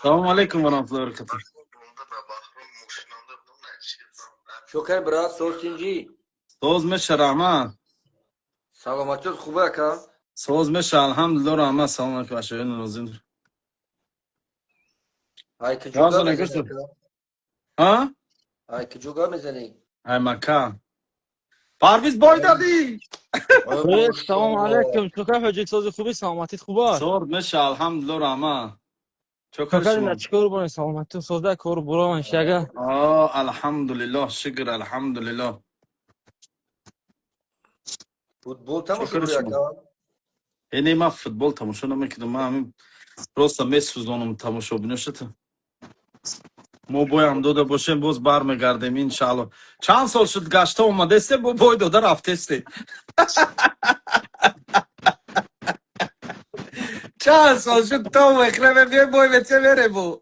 Салом алейкум ва раҳматуллоҳи ва баракатуҳ. Чокай, брат, соз, тинҷӣ? Соз меша, раҳмат. Саломатиёт хубе, ака? Соз меша, алҳамдулилло, раҳмат. Салом алейкум, ашоёни нозим. Ай куҷо гап Разона мезанӣ, гӯшту. ака? А? Ай куҷо гап мезанӣ? Ай Макка. Парвиз, бой дадӣ? Салом алейкум. Чокай ҳоҷи, сози, хуби, саломатит хуб аст? Соз меша, алҳамдулилло, раҳмат. Чокар Чокай шумо? На, чӣ кор бонӣ, саломатит созда, кор буроман шага. А, алҳамдулиллоҳ, шукр, алҳамдулиллоҳ. Футбол тамошо Чокар дорӣ, шумо? ака? Э, не, ман футбол тамошо намекунам, ман ҳамин просто месӯзонам тамошобино шута. Мо боям дода бошем, боз бармегардем, иншаалло. Чанд сол шуд, гашта омадесте, бо бой дода рафтесте. Чанд сол шуд, то мехрем, бе бой мете меребу.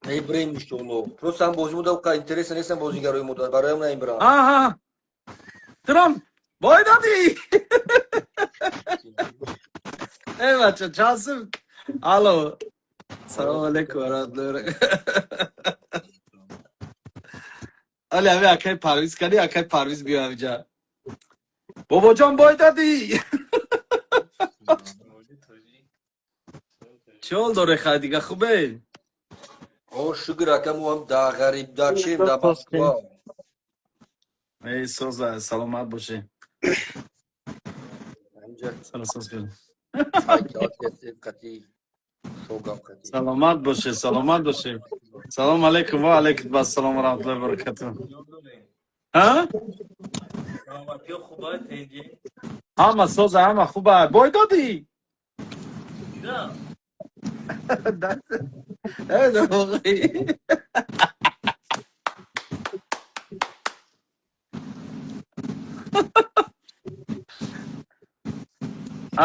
Мебирем, иншоалло. Просто ҳам бозӣ муда интереса нестам, бозигарои муда бароям наимбирам. Аҳа. Трам, бой дадӣ? Эй бача, чанд сол? Алло. Салом алейкум ва раҳматуллоҳи. Али ами акай Парвиз кани, акай Парвиз биё ҳамиҷа. Бобоҷон, бой дадӣ? Чӣ ҳол доре, хай дига, хубе? О, шукр, ака, мо ҳам дар ғариб, дар чем, дар Москва. Эй, соза, саломат бошӣ. Ҳамҷа. Сара соз кун. Қати шогам қати. Саломат бошӣ, саломат бошӣ. Салом алейкум, ва алейкум ассалом ва раҳматуллоҳи ва баракатуҳ. А? Саломатиё хуба, тинҷӣ? Ҳама соза, ҳама хуба. Бой додӣ? Дидам. Э, воқеӣ.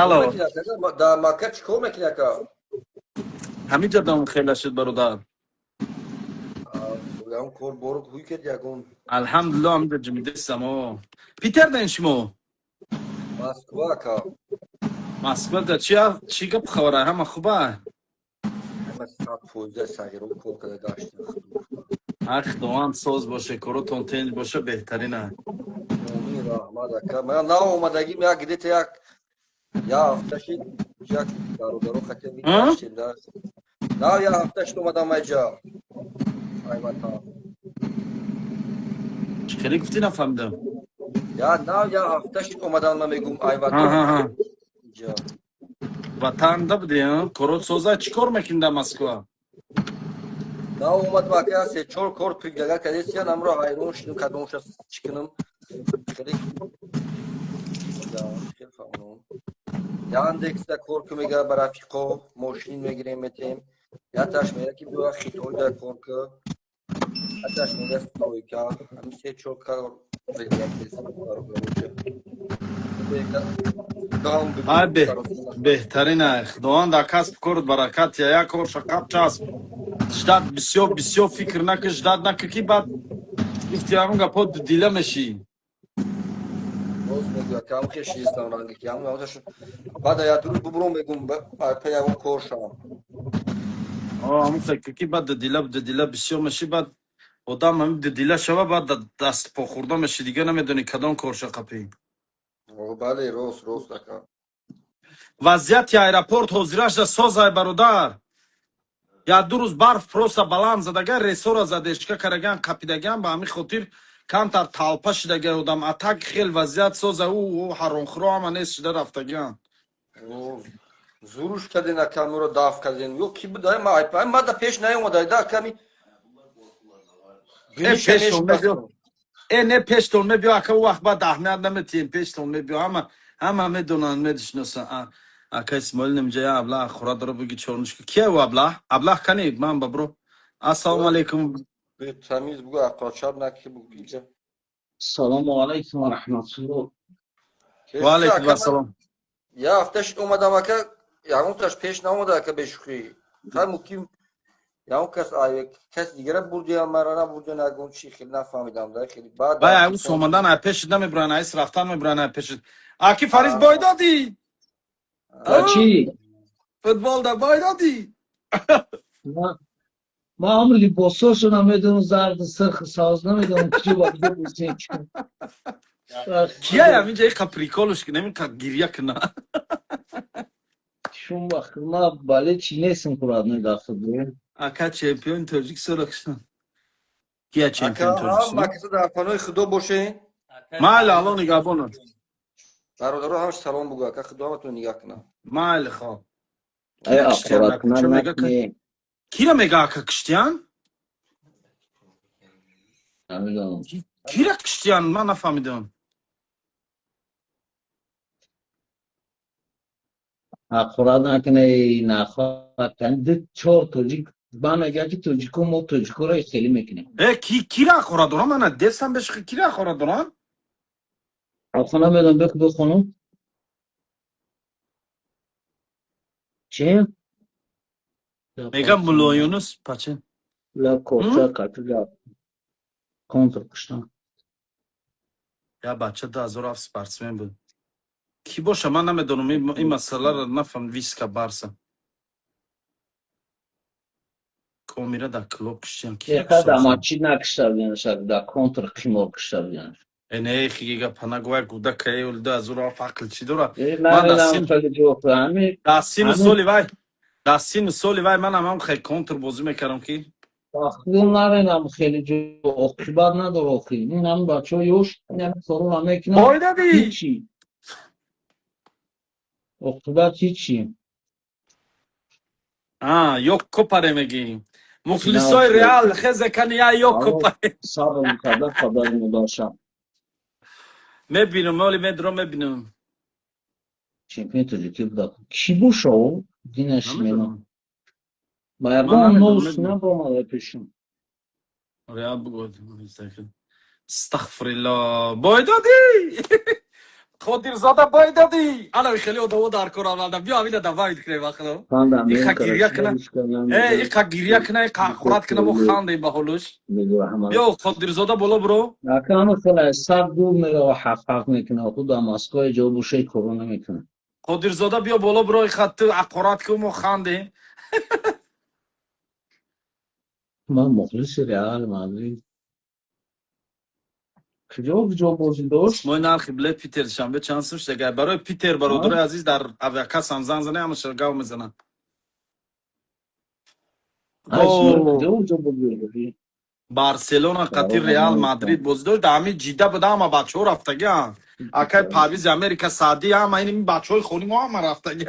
Алло. Дар Макка чӣ кор мекунӣ, ака? Ҳаминҷа дам хела шуд, бародар. Ягон кор боро ҳуй кед ягон? Алҳамдулилло, ҳаминҷа ҷимидестам. О. Питер ден шумо? Москва, ака. Москва да чи чӣ гап хабара, ҳама хуба? Ҳама 100%, сағиро кор карда гаштем. Ҳар Худованд соз боше, коротон тенҷ боша, беҳтарина. Омин, раҳмат, ака. Ман наомадагим, як где-то як ҳафта шид, як бародаро хате мегаштем да. На, як ҳафта шид омадам айҷа. Ай ватан. Чӣ хеле гуфтӣ, нафаҳмидам. Я на, як ҳафта шид омадам, ман мегум, ай ватан. Иҷа. Ватанда будӣ, корот соза, чӣ кор мекунӣ дар Москва? На омадам, ака, се чор кор предлагать кардесиян, амро ҳайрон шудам, кадомша чӣ кунам. Хеле хеле фаҳмонам. Яндекста кор ку мега, ба рафиқо мошин мегирем, метем. Яташ мега, ки биё Хитойда кор ку. Яташ мега, стройка. Ҳамин се чор кор предлагать кардесиян бародароҷа. Ай беҳтарина, Худованд дар касб корот баракат я, як корша қаб часп. Ждать бисёр бисёр фикр накӣ, ждать накӣ, ки баъд гуфти ҳамон гапҳо дудила мешӣ. Боз мегӯя, кам хешистам ранги ки ҳамон баъд як рӯз бубуром, мегум, па ягон кор шавам. О, ҳамон фикр ки баъд дудила дудила бисёр мешӣ, баъд одам ҳамин дудила шава, баъд даст по хӯрда мешӣ, дига намедонӣ кадом корша қапӣ. Бале, рост, рост, ака. Вазъияти аэропорт ҳозирашда созай, бародар. Як ду рӯз барф просто баланд задага, ресора задешка караган, қапидаган, ба ҳамин хотир камтар талпа шидага одам, а так хел вазъият соза, ӯ ҳаромхӯро ҳама нест шида рафтагиан. Зуруш карден, ака, муро даф карден ё ки буд? Ма да пеш наёмада да ками. Э, не, пештон мебиё, ака, ӯ вақт баъд аҳамият наметиҳем, пештон мебиё, ҳама ҳама медонанд, медишносанд. Ака Исмоил немҷа я аблаҳ хӯра дора, буги чорнушка. Кия ӯ аблаҳ? Аблаҳ кани ман ба бро. Ассалому алайкум. Тamiз бугу, ақочаб наки бугу иҷа. Салому алайкум ва раҳматуллоҳ. Ва алайкум ассалом. Я ҳафта шид омадам, ака, ягонташ пеш наомада, ака, бешӯхӣ. Хай, мумкин ягон кас каси дигара бурдиям, мара набурдиям, ягон чи хеле нафаҳмидам да хеле баъд. Вай, ай омадан ай пешит намебуран, айс рафтан мебуран ай пешит. Аки Фарид, бой додӣ? Чӣ? Футбол да бой додӣ. Ма ҳам либосошо намедонам, зард, сирх, сабз, намедонам киҷо ба киҷо бозӣ. Кияям инҷа иқа прикол уш кунем, иқа гирья куна? Шум вақт ма бале чи нестам, курадни дар футбол. Ака, чемпиони Тоҷикистонро киштан. Кия чемпиони Ака, Тоҷикистон? Ҳама каса дар паноҳи Худо бошен. Майли, Алло нигаҳбонат. Бародаро, ҳамаш салом бугӯ, ака, Худо ҳаматон нигаҳ кунад. Майли, хоб. Ай, Кира киштиян? ақорат кунад. Чо мега? Накунӣ. Кира мега, ака, киштиян? Намедонам. Кира киштиян, ман нафаҳмидам. Ҳақорат накунӣ, нахоҳад ду чор тоҷик ба мега, ки тоҷико, мо тоҷикоро хеле мекунем. Э, ки кира ҳақорат дорам? Мана дестам беш, кира ҳақорат дорам? Ахо, намедонам, биху, бихонам чи. Мега Мулло Юнус паче. Ла корча катига контр куштан. Я бача 2007 спортсмен буд. Ки боша, ман намедонам, ин масъаларо нафаҳм. Виска Барса комира дар клуб киштиян. Кира Яка да киштан? Мачи накишта будианша, да контр қимор кишта будианш. Э, не, хиги гапа нагӯ, як кӯдакае, 2007 ақл чӣ дорад? Э, Ман дар намедонам. син Хеле ҷо ҳами. Дар сину ҳами соли вай, дар сину соли вай манам ҳам хел контр бозӣ мекардам, ки Ахло, наменам, хеле ҷо оқибат надора охи. Ин ҳами бачаҳо ёш ин ҳами корро мекунанд. Бой дадӣ. Ҳичи оқибат, ҳичи. А ёкко паре мегӣ, мухлисои Реал хезе кани, я ёкко паре. Сабр мекарда падари модарша. Мебинам, оли медурам, мебинам. Чемпиони тоҷикӣ буда, кӣ боша ӯ, динаш мена. Намедонам. Ба Ман ягон намедонам. нос Мебинам. набаромада пешам. Реал бугӯ. Астағфирилло, бой додӣ, Қодирзода, бой додӣ. Ана хеле одамо дар кор омада, биё ҳамина дававид кунем, вақто иқа гирья куна, э, иқа гирья куна, иқа ҳақорат куна, мо хандем ба ҳолуш. Биё, Қодирзода, боло биро. Акану хеле сар дур мерава, ҳаф ҳаф мекуна, худ дар Москва ҷо бошаи коро намекуна. Қодирзода, биё боло биро, иқа ту ҳақорат кун, мо хандем. Ман мухлиси Реал Мадрид. Куҷо, куҷо бозӣ дошт? Мои нархи билет Питер шанбе чанд сум шуда? Барои Питер, бародарои азиз, дар авиакассам занг зане, ҳамаша гав мезананд. Куҷо, куҷо бозӣ дошт? Барселона қати Реал Мадрид бозӣ дошт, дар ҳамин Ҷидда буда, ҳама бачаҳо рафтагианд. Акай Парвизи Америка, Саъдӣ, ҳама ин бачаҳои хони мо ҳама рафтаги,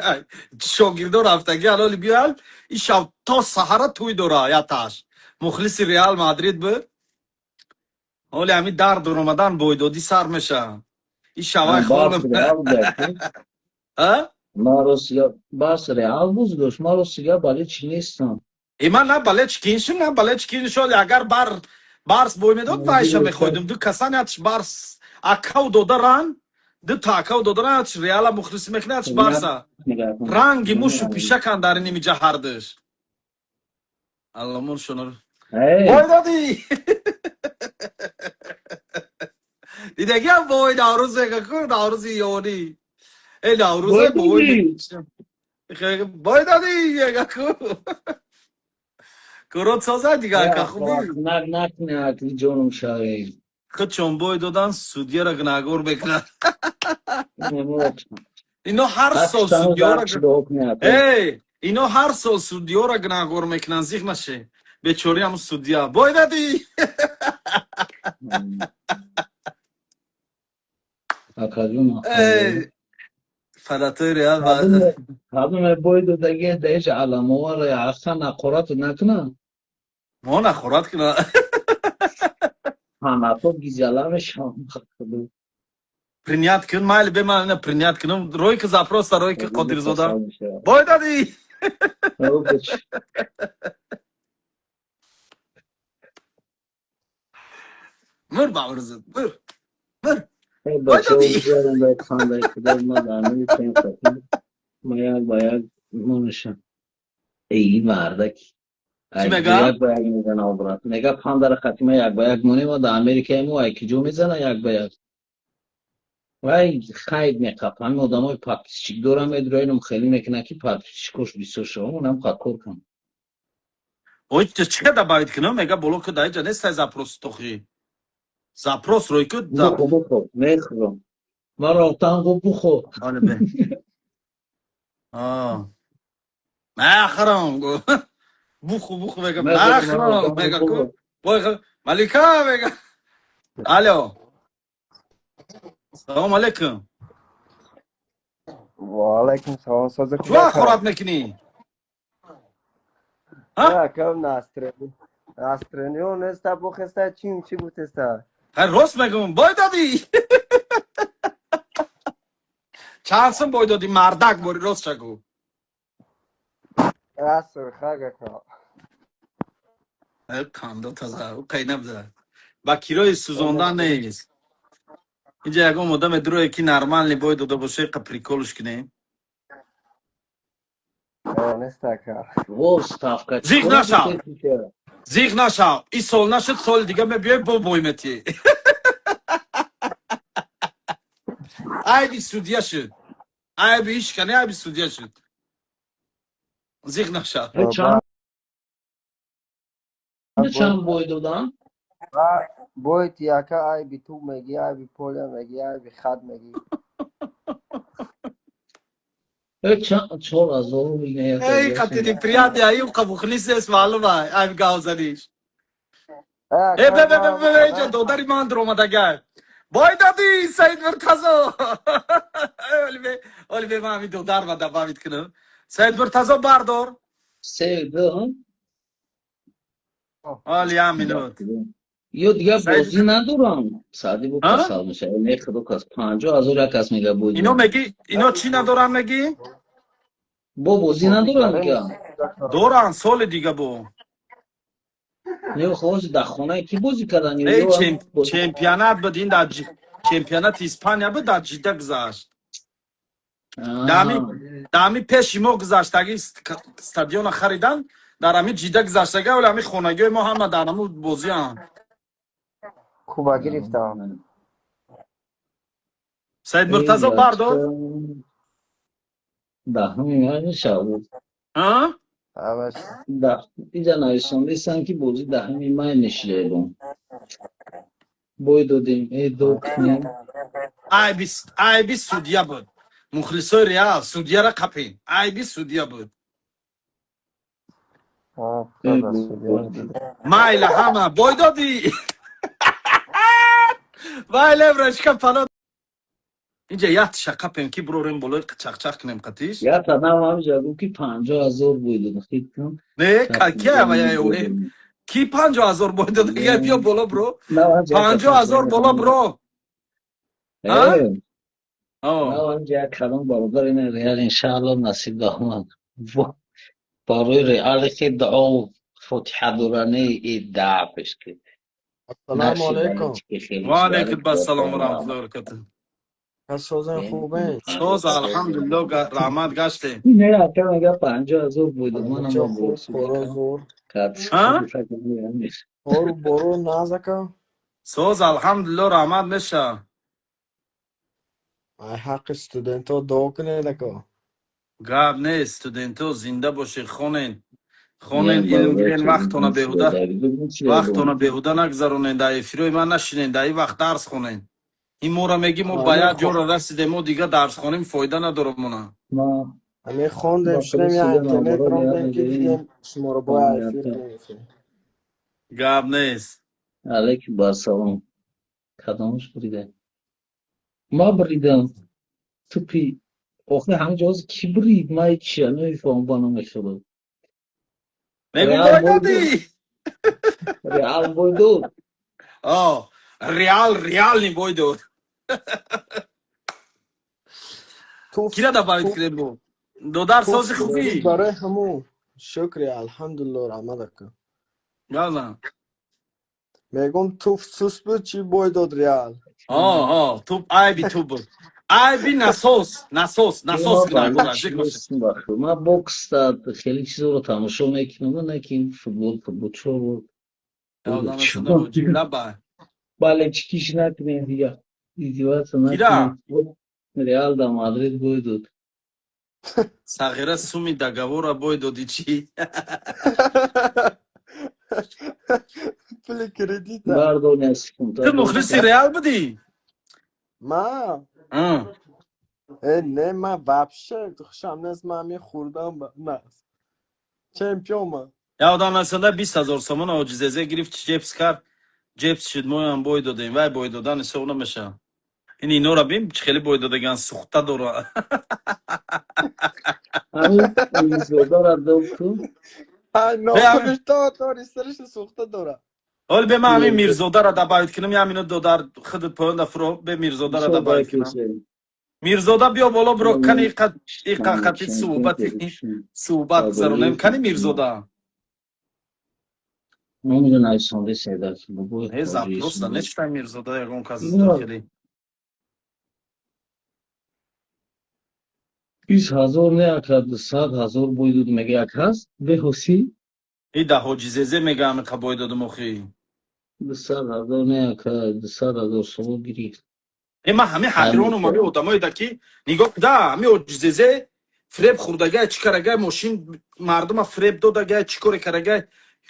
шогирдо рафтаги. Алоли биёяд, ин шаб то саҳара тӯй дора. Яташ мухлиси Реал Мадрид буд. Ҳоли ҳамин дар дуромадан бойдодӣ сар меша. Ин шавай хонум. Бас Реал бозӣ дошт. Ман ростига бале чӣ нестам. Э, ман на бале чикин шум, на бале чикин шуд. Агар бар Барс бой медод, вайша мехоҳидум. Ду касан, ятш Барс акав додаран, ду та акав додаран, ятш Реала мухлисӣ мекунад, ятш Барса. Ранги мушу пишакан дар ин имиҷа ҳардуш. Алломон шонор. Бой додӣ. Дидагиам бой Наврӯз мега ку, Наврӯзи ёнӣ. Э, Наврӯзе бой бой додӣ мега ку. Курот созад дигар ака, хубӣ. Накунӣ, ҷонум шавӣ. Худшон бой додан, судья ра гунаҳгор мекунад. Ино ҳар сол судья ра, эй, ино ҳар сол судья ра гунаҳгор мекунанд, зиқ наше. Бечори ҳам судья. Бой дадӣ. Акаҷон. Эй, фанатои Реал. Кадоме бой додаги даиш аламовара асан ҳақорат накунад. Мо нахорат кунад. Фанато гизяла мешавам. Принять кун, майли, бе ман ина принять кунам. Рой ки запрос, рой ки, Қодирзода. Бой дадӣ. Мур ба мурзуд, мур. Мур. Бой дадӣ. Ма як ба як монашам. Эй, мардак. Чӣ мега? Як ба як мезана обрат. Мега пандара хатима як ба як монем, ва дар Америкаи мо ай киҷо мезана як ба як. Вай хайд меқап, ҳамин одамои подписчик дорам, медура, инам хеле мекунад, ки подписчикош бисёр шава, онам ка кор кун. Ой, чӣ добавить кунам? Мега боло ку, даиҷа нестай запрос тохи. Запрос рой ку. Бухо, бухо, мехӯрам. Ман рафтам, гуфт: бухо. Оле бе. А. Махрам гу. Буху, буху мега. Махрам мега ку. Бой Малика мега. Алло. Салом алейкум. Ва алайкум салом, сози. Чӣ хӯрат мекунӣ? Акам, настроение. Настроение неста, бухеста, чим чӣ гуфтеста? Ҳай, рост мегӯм, бой додӣ? Чанд сум бой додӣ, мардак, бори рост шагӯ. Аср хагака. Кандо таза, қайна бза. Ба кирои сӯзондан нест. Инҷа ягон одаме дурое, ки нормальный бой дода боше, қа приколш кунем. Неста, ака. Во ставка. Зиғ нашав. Зиғ нашав. И сол нашуд, соли дига мебиёй, бо бой метиҳӣ. Айби судья шуд. Айби ҳеч кане, айби судья шуд. Зиғ нашав. Чанд бой додан? Бой ти, ака, айби ту меги, айби поля меги, айби хат меги. 4000. Эй, қати неприятный, аю қабухлис нест, маълум ай, айб гавзаниш. Э, бе, бе, бе, бе, инҷа додари ман дуромадагай. Бой додӣ, Саид Муртазо. Оли бе, оли бе, ман ҳамин додар ма добавить кунам. Саид Муртазо, бардор. Се, ду. Оли, як минут. Ё дигар бозӣ надорам. Сади бо касал мешава. Не, худо кас 50,000 як кас мега бой. Ино меги, ино чӣ надорам меги? Бо бозӣ надорам дига. Доран, соли дига бо. Не, хоҳ дар хонаи кӣ бозӣ кардан? Эй, чемпионат буд, ин дар чемпионати Испания буд, дар Ҷидда гузашт. Даҳами пеши мо гузаштаги стадиона харидан, дар ҳамин Ҷидда гузаштага, вале ҳамин хонагиҳои мо ҳама дар ҳамун бозианд. Куба гирифтам. Саид Муртазо, бардор. Даҳами май мешавад. А? Иҷа нависондисан, ки бозӣ 10-ми май мешидаебон. Бой додем, э дод кунем. Айби судья буд. Мухлисои Реал, судьяра қапин. Айби судья буд. Майла, ҳама бой додӣ. Майла, еврочка пано. Инҷа як шақа пем, ки бурорем болои, чақчақ кунем қатиш. Як одам ҳамиҷа гуфт, ки 50,000 бой дод. Хит кун. Не, ки ки 50,000 бой дод? Биё боло, бро. 50,000 боло, бро. Як калом, бародар, ина Реал иншаалло насиб даҳман. Барои Реал ки дуо фотиҳа дорани идда пеш ки. Ассалому алайкум. Ва алайкум ассалом ва раҳматуллоҳи ва баракатуҳ. Созен, хубен? Соз, алҳамдулиллоҳ, раҳмат, гаштем. Не, ака, мега 50,000 бой дод. Манам зур. Ору бору назака. Соз, алҳамдулиллоҳ, раҳмат меша. Ай ҳаққи студентҳо дуо кунед, ака. Гап нест, студентҳо зинда бошед, хонен. Хонен, илм гирен, вақтона беҳуда нагзаронен, дар эфирои ман нашинен, дар ин вақт дарс хонен. Ин моро мегӣ, мо ба як ҷоро расидем, мо дига дарс хонем фоида надорам она. Ҳамин хондем, шудем, я интернет рондем, ки дидем шуморо, бояд эфир кунем. Гап нест. Алейкум ассалом. Кадомаш бурида? Ма буридам. Тупи. Охи, ҳамин ҷоз ки бурид? Ма чия намефаҳмам, ба намешавад. Мегум, бой додӣ. Реал бой дод. О, Реал реальный бой дод. Кира добавить кунем бо? Додар, сози, хубӣ? Барои ҳамун шукри, алҳамдулилло, раҳмат, ака. Яза. Мегум, туф сус буд, чӣ бой дод Реал? О, туп, айби туп буд. Айби насос, насос, насос. Ма бокс хеле чизоро тамошо мекунам, не ки футбол, футбол чор. Бале, чӣ киш накунем дига. Издеваться Кира? накунед. Реал да Мадрид бой дод. Сағира, суми договора бой доди чӣ? Пули кредита. Бардон як секунд. Ту мухлиси Реал будӣ? Ма? Э, не, ма вообще хушам нест, ма мехӯрдам ба нас. Чемпион ма. Я одам насонда 20 000 сомон оҷизезе гирифт, ҷепс кард, ҷепс шуд, моям бой додем. Вай бой додан ҳисоб намешавад. Ин инора бин, чӣ хеле бой додаган, сухта дора. Ҳамин Мирзодара дод ку. Ай, нохуниш то тори сариш сӯхта дора. Ҳоли бе, ман ҳамин Мирзодара добавить кунам, як минут, додар, худат поёнда фуро, бе Мирзодара добавить кунам. Мирзода, биё боло, биро, кани иқа қати суҳбат гузаронем. Кани Мирзода? Номиро нависонда седа. Не, запросто нечитай Мирзода, ягон кас хеле. 20 000 не, ака, 200 000 бой дод, мега як ҳаст беҳосӣ. И да ҳоҷизезе мега, ҳамиқа бой додум охи. 200 000 не, ака, 200 000 сомон гирифт. Э, ман ҳамин ҳайронум, ҳамин одамое да ки нигоҳ да, ҳамин ҳоҷизезе фиреб хӯрдагай, чӣ карагай, мошин мардума фиреб додагай, чӣ коре карагай,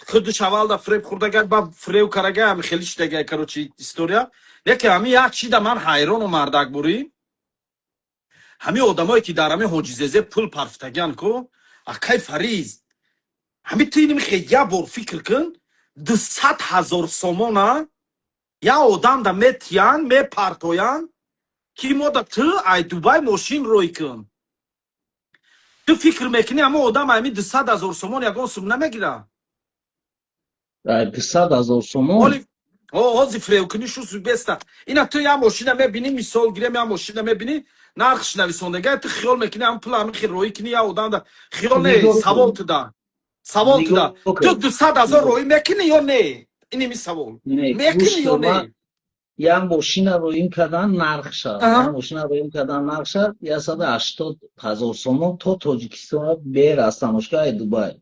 худаш аввалда фиреб хӯрдагай, ба фиреб карагай, ҳами хеле шидагай, короче, история. Яке ҳамин як чида ман ҳайрону, мардакбурӣ, ҳамин одамое ки дар ҳамин ҳоҷизезе пул парфтагиан ку, акай Фариз, ҳамин ту иними хе як бор фикр кун, 200 000 сомона як одамда метиян, мепартоян, ки мода ту ай Дубай мошин рой кун. Ту фикр мекунӣ, ҳамон одам ҳамин 200 000 сомон ягон сум намегира? 200 000 сомон. Ҳози фиребкунӣ шу беста. Ина ту як мошина мебинӣ, мисол гирем, як мошина мебинӣ, нархш нависондага, ту хиёл мекунӣ, ҳамн пул ҳамин хел роӣ кунӣ як одамда? Хиёл не, савол туда, савол туда: ту 200 000 роӣ мекунӣ ё не? Иними савол: мекунӣ ё не? Як мошина роим кардан нархша, як мошина роим кардан нархша 180 000 сомон то Тоҷикистон бер аз тамошгаҳи Дубай.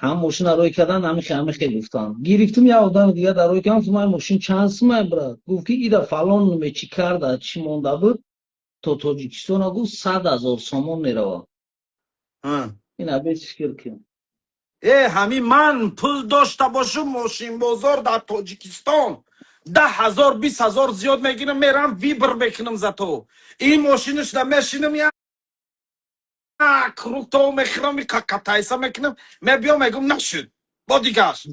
Ҳам мошина рой кардан, ҳамихе гуфтанд. Гирифтум, як одами дига дар рой кардам, гуфтам: мошин чанд сумай, брат? Гуфт ки ида фалон нуме чӣ карда, чӣ монда буд, то Тоҷикистона, гуфт, 100 000 сомон меравад. Ина бес фикр кун. Э, ҳамин ман пул дошта бошум, мошинбозор дар Тоҷикистон 10 000, 20 000 зиёд мегирам, мерам, выбор мекунам. Зато ин мошинашда мешинам, як круг то мехӯрам, катайса мекунам, мебиём, мегум: нашуд, бо дигаш.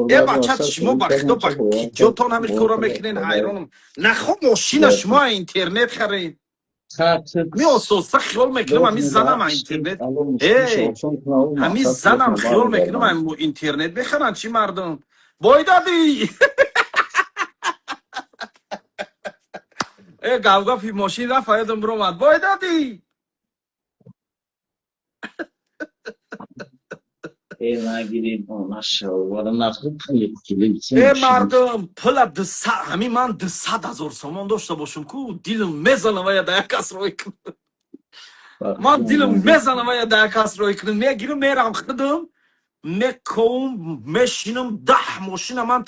Э, бача, шумо ба худо, ба киҷотон ҳамин кора мекунен? Ҳайронам. Нахо мошина шумо интернет харед? Меососта хиёл мекунам, ҳамин занам интернет, ҳамин занам хиёл мекунам, интернет мехаранд. Чӣ мардум бой дадӣ? Э, гавгафи мошин рафт, ёдам биромад, бой дадӣ. Э, Э, мардум, пула ҳамин ман 200 000 сомон дошта бошам ку, дилм мезанам, вая да як кас рой кунам. Ман дилм мезанам, вая да як кас рой кунам. Мегирам, мерам, худам мековум, мешинам, 10 мошина ман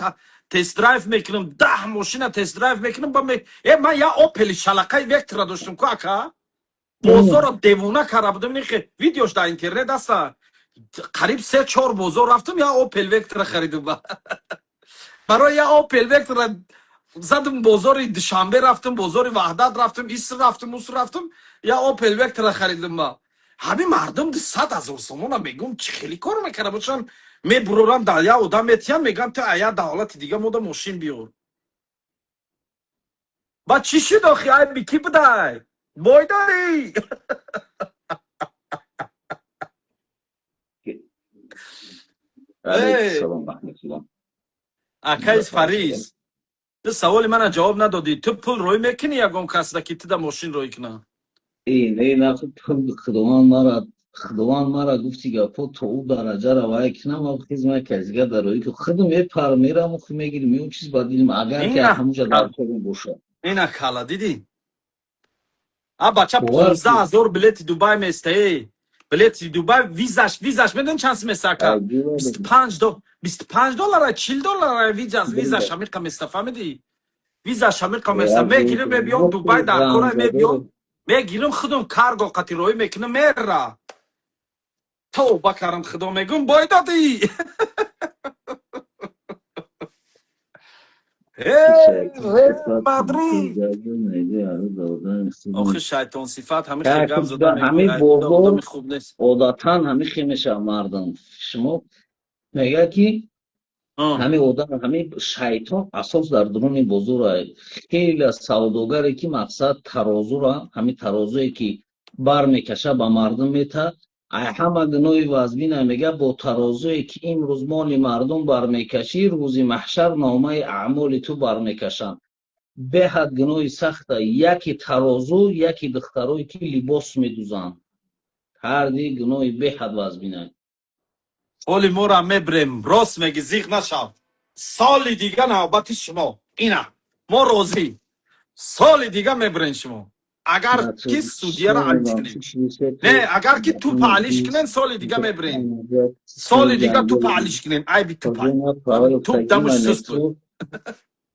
тест-драйв мекунам, 10 мошина тест-драйв мекунам. Э, ман як Опели шалақаи Вектора доштам ку, ака, бозорро девона карда будам. Видеош дар интернет аста. Қариб се чор бозор рафтам, як Опел Вектора харидам. Барои як Опел Вектора задам бозори Душанбе рафтам, бозори Ваҳдат рафтам, иср рафтам, уср рафтам, як Опел Вектора харидам. Ба ҳамин мардум 200 000 сомона, мегум, чӣ хеле кор мекарда бошанд? Мебурорам, дар як одам метиҳам, мегӯям: ту ая давлати дига мода мошин биёр. Ба чӣ шуд охи? Ай бикӣ будай, бой дорӣ? Алейкум раҳматуллоҳ. Акай Фариз, ту саволи мана ҷавоб надодӣ. Ту пул рӯй мекунӣ ягон касда, ки ту да мошин рӯй куна? Э, не, наху пул, Худованд мара, гуфти гапо, то ӯ дараҷа равая кунам, ма хизмат казига дарои ки худам мепарам, мерам, ху мегирим, ё чиз ба дилим, агар ки Ина ҳамуҷа дар корум бошад. Ина кала дидӣ, а бача. Бовар понздаҳ кун. ҳазор билети Дубай места. Э, билети Дубай, визаш медони чанд места, ака? 25 доллара, 40 доллара визаш ҳамиқа места, фаҳмидӣ? Визаш ҳамиқа мерса. Мегирим, мебиём Дубай, дар кора мебиём. Мегирим, худум карго қати роӣ мекунам, мера. Тавба карам, худо мегум, бой додӣ. Мадрид. Охи шайтон сифат ҳами хел гап зада ҳами мегӯяд. бозор Одами хуб нест. Одатан ҳами хел мешавад мардум. Шумо мегӯяд ки ҳами одам, ҳами шайтон асос дар дуруни бозор. Хеле савдогаре ки мақсад тарозура, ҳами тарозуе ки бар мекаша, ба мардум мета, ай ҳама гуноҳи вазбина. Мега, бо тарозуе ки имрӯз моли мардум бармекашӣ, рӯзи маҳшар номаи аъмоли ту бармекашанд. Беҳад гуноҳи сахта. Яки тарозу, яки духтарое ки либос медузанд, ҳарди гуноҳи беҳад вазбина. Оли мора мебрем, рост меги, зиқ нашав. Соли дига навбати шумо. Ина. Мо розӣ. Соли дига мебрен шумо. Агар ки судьяра алиш кунем. Не, агар ки тупа алиш кунен, соли дига мебрен. Соли дига тупа алиш кунен. Айби тупа. Туп дамуш суст буд.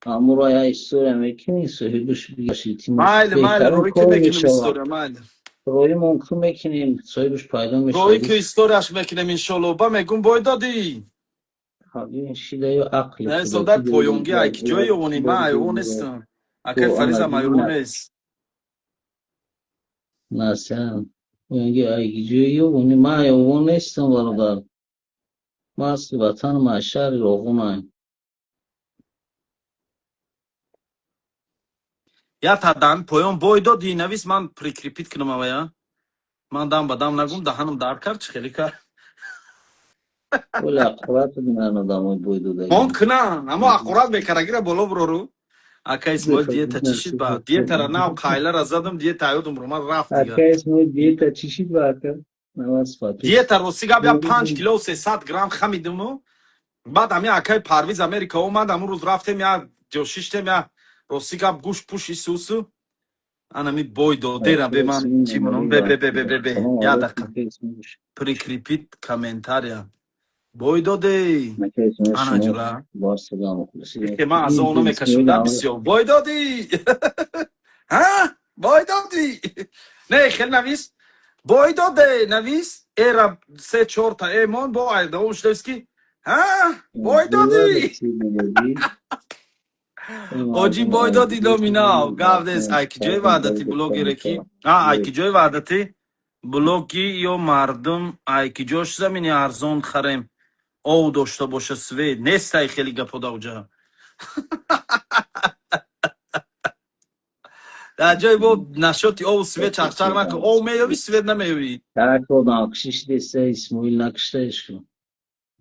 Амура я история мекунӣ, соҳибаш бигаш, илтимос. Майли, майли, Беҳтарин роӣ ки кор мекунем мешавад. история, майли. Роимон ку мекунем, соҳибаш пайдо Роӣ мешавад. ки историяш мекунем, иншолло. Ба мегум, бой додӣ. Шидаю ақли Не, содай поёнги, ай ки ҷои ёвонӣ, ман айвон нестам. Акай Фаризам айвон нест. Насиан поёнги, ай ки ҷои ёвонӣ, ман айвон нестам, бародар. Ман асли ватанам аз шаҳри Роғунам. Я тадан поён бой додӣ, навис, ман прикрепить кунам авая. Ман дам ба дам нагум, даҳанам дар кард, чӣ хеле кард. Оли ақурат бинан одамои бой додагӣ. Мон кунан, амо ақурат мекарагира боло бурору. Ака Исмоил, диета чӣ шид ба? Диетара нав қайлара задам, диета ёдум румад, рафт дига. Ака Исмоил, диета чӣ шид ба, ака? Навад фатиш. Диета, рости гап, я 5 кило 300 грамм хамидиму. Баъд ами акай Парвиз Америка омад, амун рӯз рафтем, я ҷо шиштем, я рости гап, гӯшт пӯш исусу. Анами бой додера бе ман чӣ монам, бе бе бе бе бе бе я дақиқа прикрепить комментария. Бой додей. Ана ҷура. Ки ман аз оно мекашам да бисёр. Бой додӣ. Ҳа? Бой додӣ. Не, хел навис. Бой доде, навис. Эра се чор та эмон бо айдавом шудавис ки ҳа? Бой додӣ. Оҷи бой додӣ номинав. Гап нест. Ай ки ҷои ваҳдати блогере ки а ай ки ҷои ваҳдати блоги ё мардум, ай ки ҷош замини арзон харем, ов дошта боша, свет нест, ай хеле гапо да уҷа. Дар ҷои бо нашоти ову свет чақчақ накун. Ов меёвӣ, свет намеёвӣ. Так одам кшишдеса, Исмоил накиштаешку.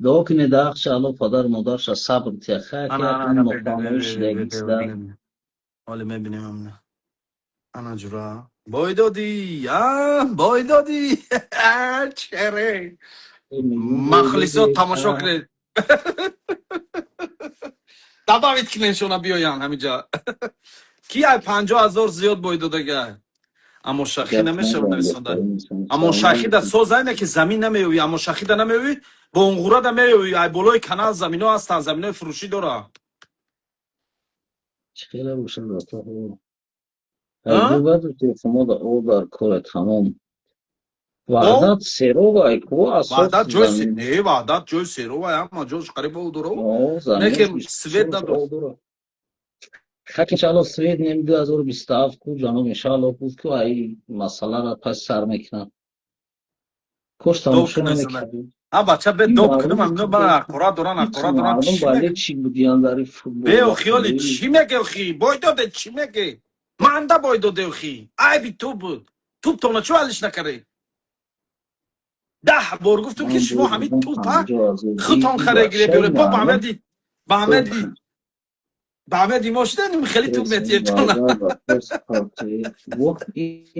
Дуо кунед, ахша Алло падар модарша сабр тия. Хай Ана ана ана, бе бе бе нофаҳмоӣ бе бе бе шудагиста. Ҳоле мебинем амна. Ана ҷура. Бой додӣ, а бой додӣ. Чере. Махлисо тамошо кунед. Добавить кунед шона, биёян ҳамиҷа. Ки ай 50 000 зиёд бой додага? Аммо шахӣ намешавад нависонда. Аммо шахида соз айна ки замин намеёвӣ, аммо шахида намеёвӣ, бо унғурада меёвӣ, ай болои канал замино ҳастанд, заминои фурӯшӣ дора. Чӣ хеле бошад, зато. А? Айбубад телефонода о дар коре тамом. Ваҳдат серовай ку асос. Ваҳдат ҷои замин. Не, Ваҳдат ҷои серовай, ҳама ҷош қариб ов дора. О, Не ки заминаш свет бисёр надошт. ов дора. Хак, иншаалло, свет нем 2027 ку ҷаноб, иншаалло, гуфт ку ай масъаларо пас сар мекунад. Кош Доб тамошо кунед зана. намекардем. А бача, бе Ин доб мардум кунам, амино ба ақурат доран, ақурат доран. мардум Чӣ бале мег? чӣ будиян дар ин футбол. Бе охиёли чӣ меге охи? Бой доде, чӣ меге? Манда бой доде охи. Айби ту буд. Туптона чӯ алиш накаред? 10 бор гуфтум ки шумо ҳамин тупа худтон харе гире биёре. Бо баҳмеди баҳмеди баҳмеди мо шиданим, хеле туп метиетона.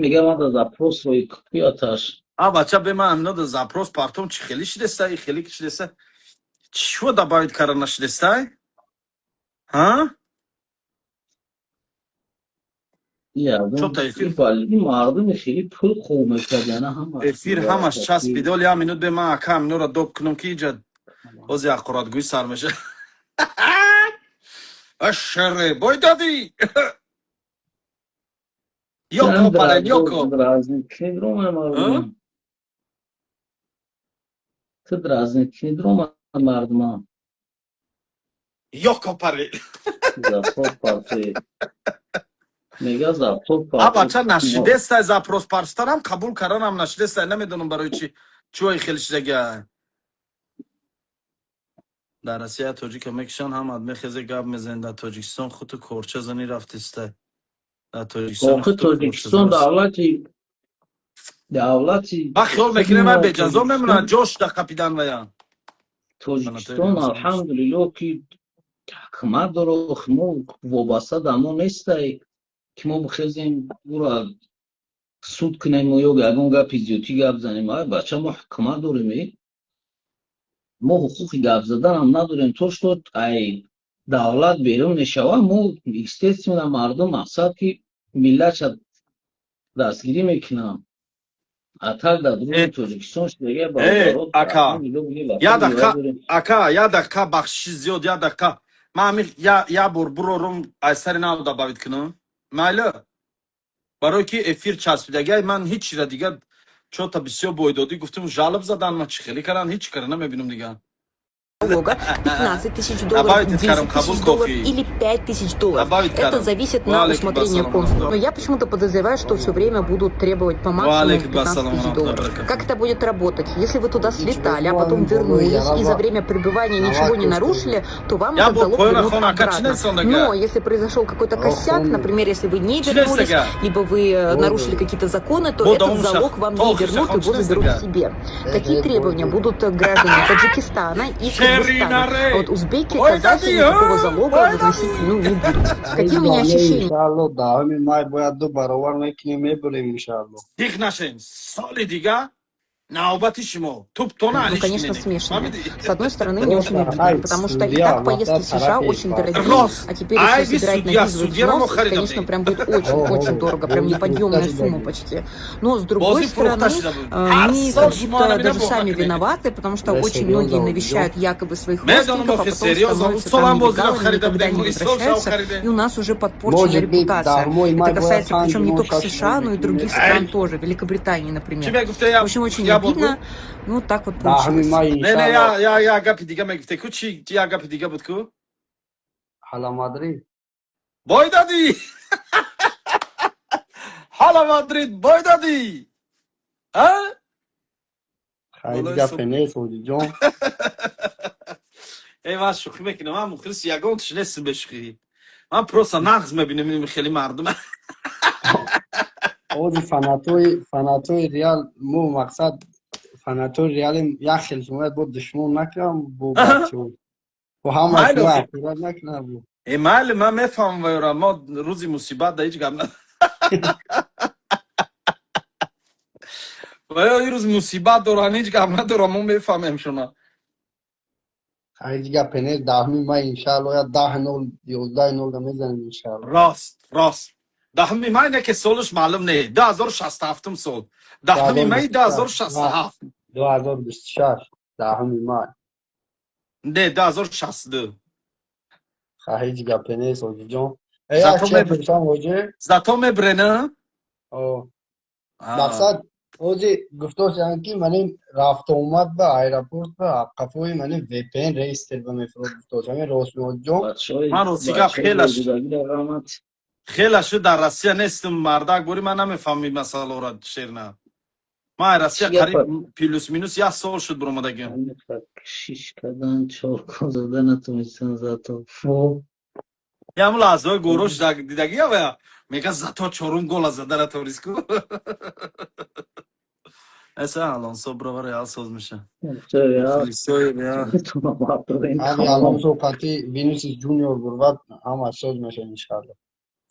Мегам ада запрос рои куяташ. А бача, бе ман амино да запрос партом, чӣ хеле шидестай, хеле шидеста. Чӣ добавить кара нашидестай? Ҳа? Чо та эфир? Мардуми хеле пул хуб мекардана ҳама. Эфир ҳамаш часпид. Оли як минут бе ман ака аминора доб кунам ки иҷа бози аққуратгӯӣ сар меша. Ашаре, бой дадӣ. Ёко, парень, ёко. Дразнить кни мардум. Ту дразнить кни мардума. Ёко, парень. Запрос партои. Мега запрос А бача нашидестай, запрос парстарам қабул карданам нашидестай, намедонам барои чи чӯи хеле шидага. Дар Россия тоҷика мекушанд, ҳамат мехезе, гап мезанед. Дар Тоҷикистон худту корча занӣ рафтистай. Дар Тоҷикистон Охи, Тоҷикистон давлати Ба хиёл мекунем, ай беҷазо мемонанд, ҷош да қапидан вая. Тоҷикистон, алҳамдулиллоҳ, ки ҳукумат доро, мо вобаста да мо нестай, ки мо бихезем, ӯра суд кунем ё ягон гапи зиёдтӣ гап занем. Ай бача, мо ҳукумат дорем, мо ҳуқуқи гап заданам надорем. То что ай давлат берун мешавад, мо, естественно, мардум, мақсад ки миллатша дастгирӣ мекунам. А так дар дуруни Тоҷикистон шудага. Ака, я дақиқа, ака, я дақиқа, бахшиши зиёд, я дақиқа. Ман ҳамин я бор бурорум, аз сари нав добавить кунам, майли? Барое ки эфир часпидагай, ман ҳеҷ чира дигар чота бисёр бойдодӣ гуфтум, жалоб задан, ман чӣ хеле кардан, ҳеҷ кара намебинам дигар. Залога 15 тысяч долларов, 10 тысяч долларов или 5 тысяч долларов. Это зависит на усмотрение консула. Но я почему-то подозреваю, что все время будут требовать по максимуму 15 тысяч долларов. Как это будет работать? Если вы туда слетали, а потом вернулись и за время пребывания ничего не нарушили, то вам этот залог вернут обратно. Но если произошел какой-то косяк, например, если вы не вернулись, либо вы нарушили какие-то законы, то этот залог вам не вернут, его заберут себе. Такие требования будут гражданам Таджикистана и Кыргызстана. А вот узбеки, казахи никакого залога возносить, ну, не будут. Какие у меня ощущения? Иншалло, даҳуми май бояд ду баробар мекунем, мебурем, иншалло. Тих нашен, соли дига навбати шумо туптона. Ну, конечно, смешанные. С одной стороны, мне очень обидно, потому что и так поездки в США очень дорогие, а теперь еще собирать на визовый взнос, это, конечно, прям будет очень-очень дорого, прям неподъемная сумма почти. Но, с другой стороны, мы как будто даже сами виноваты, потому что очень многие навещают якобы своих родственников, а потом становятся там нелегалами, никогда не возвращаются, и у нас уже подпорчена репутация. Это касается причем не только США, но и других стран тоже, Великобритании, например. В общем, очень обидно. Ну, так вот получилось. Не, не, я гапи дига мегуфте ку, чи я гапи дига буд ку? Ҳала Мадрид. Бой дадӣ. Ҳала Мадрид, бой дадӣ. А? Хайд, гапе нест, ҳоҷиҷон. Эй, ман шӯхӣ мекунам, ман мухлиси ягон тиш нестам бе шӯхӣ. Ман просто нағз мебинем хеле мардум. Ози фанатои Реал, мо мақсад фанатои Реалем, як хел шумояд бо душмон накунам, бо бачаҳо. Бо ҳама шумо ақиқат накунам. Э, майли, ман мефаҳмам вайра, мо рӯзи мусибат да ҳеҷ гап на. Вайо ин рӯз мусибат доран, ҳеҷ гап надорам, мо мефаҳмем шуна. Ҳеҷ гапе нест, 10-уми май, иншаалло, я 10-0, 11-0 да мезанем, иншаалло. Рост, рост. 10-уми май не, ки солаш маълум не, 2067-ум сол. 10-уми май 2067. 2026, 10-уми май. Не, 2062. Ха, ҳеҷ гапе нест, ҳоҷиҷон. Э, як чия пурсам, ҳоҷи? Зато мебре, на? О. Мақсад, ҳоҷи, гуфтосиям, ки манин рафтуомад ба аэропорт ба қафои манин VPN реестр ба мефурод, гуфтос. Ҳамин рост, ҳоҷиҷон? Ман рости гап хела шуд дар Россия нестам, мардак, бори ман намефаҳмам ин масъаларо, шерна. Ман Россия қариб плюс-минус як сол шуд биромадагим. Шиш кардан, чор гол зада натонистан, зато фу. Ям лаҳзаҳои горош дидагия ва мега, зато чорум гола зада натонист ку. Эса Алонсо бирова, Реал соз меша. Ҳами Алонсо қати Винисиус Ҷуниор бурвад, ҳама соз меша, иншаалло.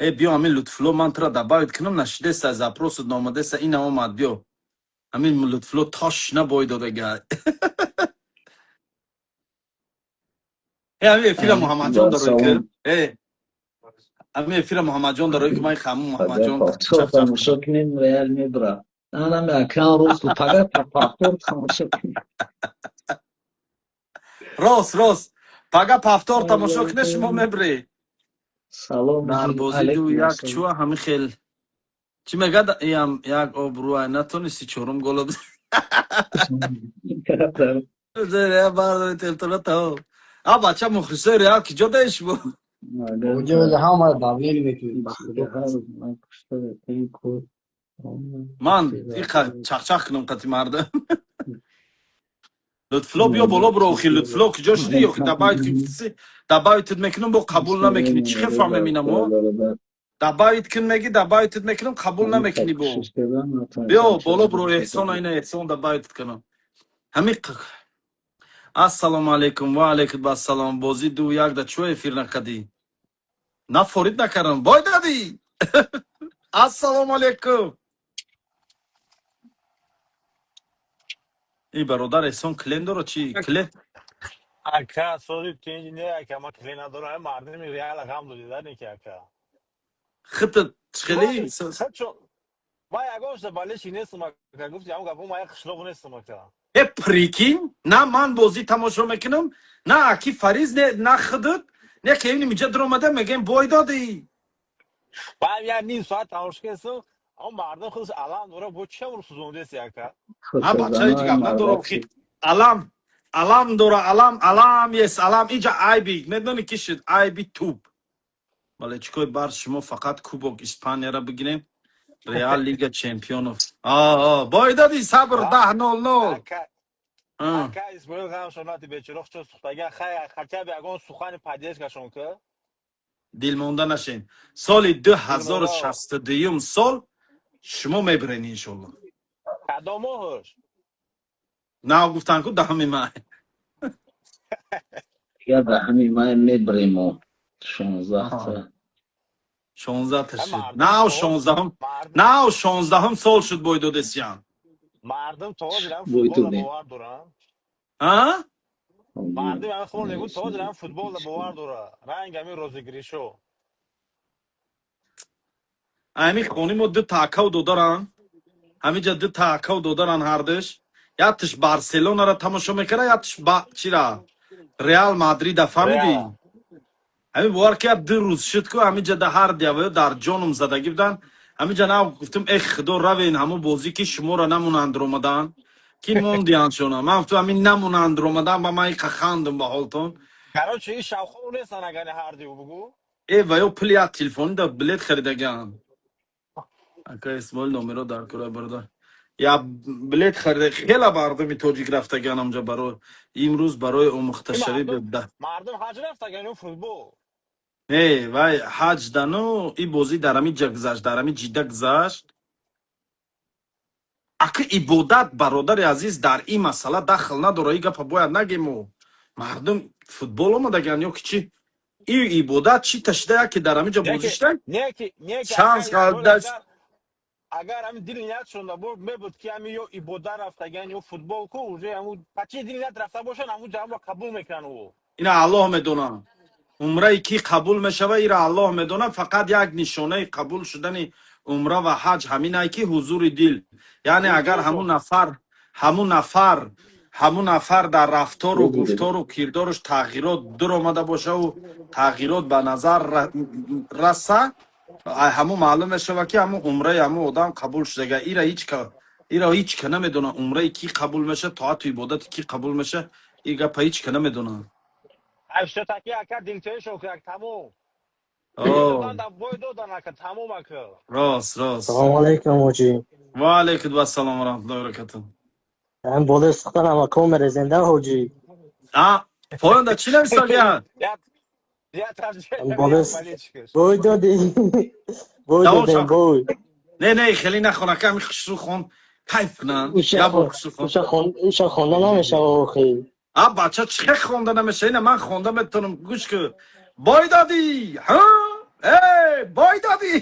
Э, биё, ҳамин Лутфулло, ман тура добавить кунам, нашидеста, запросут наомадеста, ина омад, биё. Ҳамин Лутфулло тош набой додага. Э, ҳамин эфира Муҳаммадҷон дарои ки. Э, ҳамин эфира Муҳаммадҷон дарои ки, ман хаму Муҳаммадҷон. Тамошо кунем, Реал мебра. Анам экран рост, пага повтор тамошо кунем. Рост, рост. Пага повтор тамошо кунед, шумо мебред. Салом Дар бозӣ ду алейкум як ассалом. Чуа ҳами хел чӣ мегад, иам як обрӯай натонисти чорум голо бардори телтона тао. А бача, мухлисои Реал ки ҷо даи шумо? Оҷа ҳама давление мекунед, ба худо. Ман иқа чақчақ кунам қати мардам. Лутфулло, биё боло, биро. Охи, Лутфулло, ки ҷо шудӣ? Охи, добавить ки добавить мекунам, бо қабул намекунӣ. Чӣ хел фаҳмем инамо? Добавить кун меги, добавить мекунам, қабул намекунӣ. Бо биё боло, биро. Эҳсон, айна Эҳсон добавить кунам. Ҳами ассалому алайкум. Ва алайкум ассалом. Бозӣ 2-1 да чӯ эфир накардӣ? На, форид накардам. Бой дадӣ. Ассалому алайкум. И бародар Эҳсон клен дора чӣ клен? Ака, сози тинҷ не, ака, ма клен надорам, мардими Реала ғам додида не ки, ака. Хита хеле. Ма ягон шуда болельщик нестам, ака, гуфти ҳамон гапо, ма як қишлоқ нестам, ака. Э, прикинь, на ман бозӣ тамошо мекунам, на аки Фариз, не на худут, не ки ин миҷа дуромада мегем бой додӣ. Баъд як ним соат тамошо кардам, он мардум худаш алам дора, бо чӣ амру сӯзондеси, ака? А бача, ҳеҷ гап надорам. Хи алам алам дора, алам алам ес алам. Иҷа айби медони ки шуд? Айби туб бале чикои бар шумо фақат Кубок Испанияра бигирем, Реал Лига Чемпионов. Бой додӣ, сабр, 10:00. Ака Исмоил, ғамшон нати, бечора чо сухтага, хай хотя бы ягон сухани поддержкашон ка. Дилмонда нашен. Соли 2062-юм сол шумо мебирен, иншолло. Кадом моҳш? Нав гуфтан ку 10-ми май. Я 10-ми май мебиремо 16-та. 16-та шуд. Нав 16-ум, нав 16-ум сол шуд, бой додесиян. Мардум то ҳозирам футболро бовар доранд. А? Мардум ҳами хол мегӯ, то ҳозирам футболро бовар дора. Ранг ҳами розыгрышо. Ами хони мо ду та акав додаранд. Ҳамиҷа ду та акав додаранд ҳардуш. Якташ Барселонара тамошо мекарда, якташ ба чира? Реал Мадрида, фаҳмидӣ? Ҳамин бовар ки ду рӯз шуд ку ҳамиҷа да ҳар диаваё дар ҷоном задагӣ буданд. Ҳамиҷа нав гуфтам, эх худо, равен ҳамун бозӣ ки шуморо намонанд омадан, ки мондиянд шона. Ман гуфтам, ҳамин намонанд омадан, ба ман иқа хандум ба ҳолтон. Короче, ин шавқо нестан агани ҳардиу бугу. Э, ва ё пули як телефони да билет харидагиан. Ака Исмоил, номеро дар кора, бародар. Я билет харида, хела мардуми тоҷик рафтагиан ҳамҷа барои имрӯз барои омӯхташавӣ. Мардум ҳаҷ рафтагиан ё футбол? Не, вай ҳаҷ дану и бозӣ дар ҳамин ҷа гузашт, дар ҳамин Ҷидда гузашт. Ака, ибодат, бародари азиз, дар ин масъала дахл надора. И гапа бояд нагему. Мардум футбол омадагиан ё ки чӣ? И ибодат чӣ ташида, яке дар ҳамин ҷо бозӣ шуда? Шанс. Агар ҳамин дили ниятшон мебуд, ки ҳамин ё ибодат рафтагиан, ё футбол ку, уже ҳамун ба чи дили ният рафта бошанд, ҳамун ҷамъро қабул мекунанд ӯ. Ина Аллоҳ медонад. Умраи кӣ қабул мешава, ира Аллоҳ медонад. Фақат як нишонаи қабул шудани умра ва ҳаҷ ҳаминае ки ҳузури дил, яъне агар ҳамун нафар дар рафтору гуфтору кирдораш тағйирот дуромада бошаву тағйирот ба назар раса, ҳамун маълум мешава, ки ҳамун умраи ҳамун одам қабул шудага. Ира ҳеҷ ка намедонад, умраи кӣ қабул меша, тоату ибодати кӣ қабул меша, и гапа ҳеҷ ка намедонад. Таки ака, дилчаишон як тамом бой додан, ака, тамом, ака. Рост, рост. Салому алайкум, ҳоҷӣ. Ва алайкум ассалом ва раҳматуллоҳи ва баракатуҳ. Ҳам болои сухтан ҳамако мерезенда, ҳоҷӣ. А поёнда чӣ нависагиян? Бой додӣ, бой додем, бой. Не, не, хеле нахон, ака, ами хушрӯ хон, кайф кунанд. Уша хонда намешава охи. А бача, чӣ хел хонда намеша? Ина ман хонда метавонам, гӯш ку. Бой додӣ, ҳа, э, бой додӣ,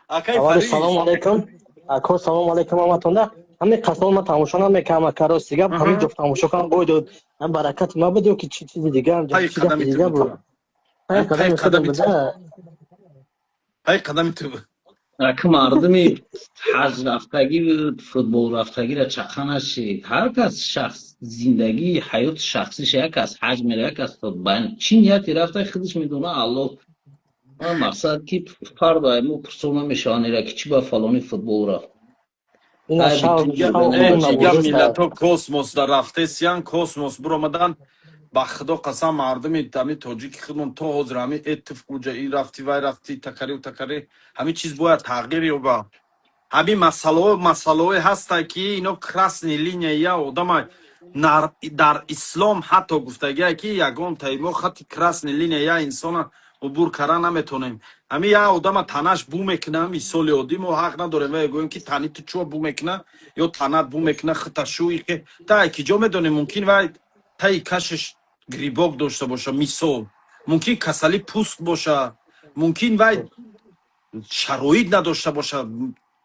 акай. Салому алайкум, ако, салому алайкум ҳаматонда. Ҳамин қасол ман тамошо намекардам, ака, рости гап, ҳамин ҷо тамошо кардам, бой дод. Ҳам баракати ма буд ё ки чи чизи дига, чи гапи дига буд? Пай қадами ту. Пай қадами ту. Аки мардуми ҳаҷ рафтагӣ, футбол рафтагиро чақа нашед. Ҳар кас шахс зиндагии ҳаёти шахсиша, як кас ҳаҷ мера, як кас футбол. Чӣ нияте рафта, худаш медона, Аллоҳ. Ман мақсад ки фардо ай мо пурсон намешаванд, ира ки чӣ ба фалони футбол рафт. Ина Айби шав ту шав Не, хун чӣ гап, набошад. миллатҳо космос да рафтесиян, космос биромадан. Ба худо қасам, мардуми ҳами тоҷики худмон то ҳозир ҳами этиф куҷа и рафти, вай рафти, такариву такари. Ҳамин чиз бояд тағйир ёба. Ҳамин масъалаҳое ҳастанд, ки ино красный линия я одама дар ислом ҳатто гуфтагие, ки ягон таи мо хати красный линия я инсона убур карда наметонем. Ҳамин як одама танаш бу мекуна, мисоли оддӣ, мо ҳақ надорем ва гӯем, ки тани ту чӯ бу мекуна ё танат бу мекуна, хита шӯи ки та ки ҷо медонем, мумкин вай таи кашиш грибок дошта боша, мисол, мумкин касали пӯст боша, мумкин вай шароит надошта боша.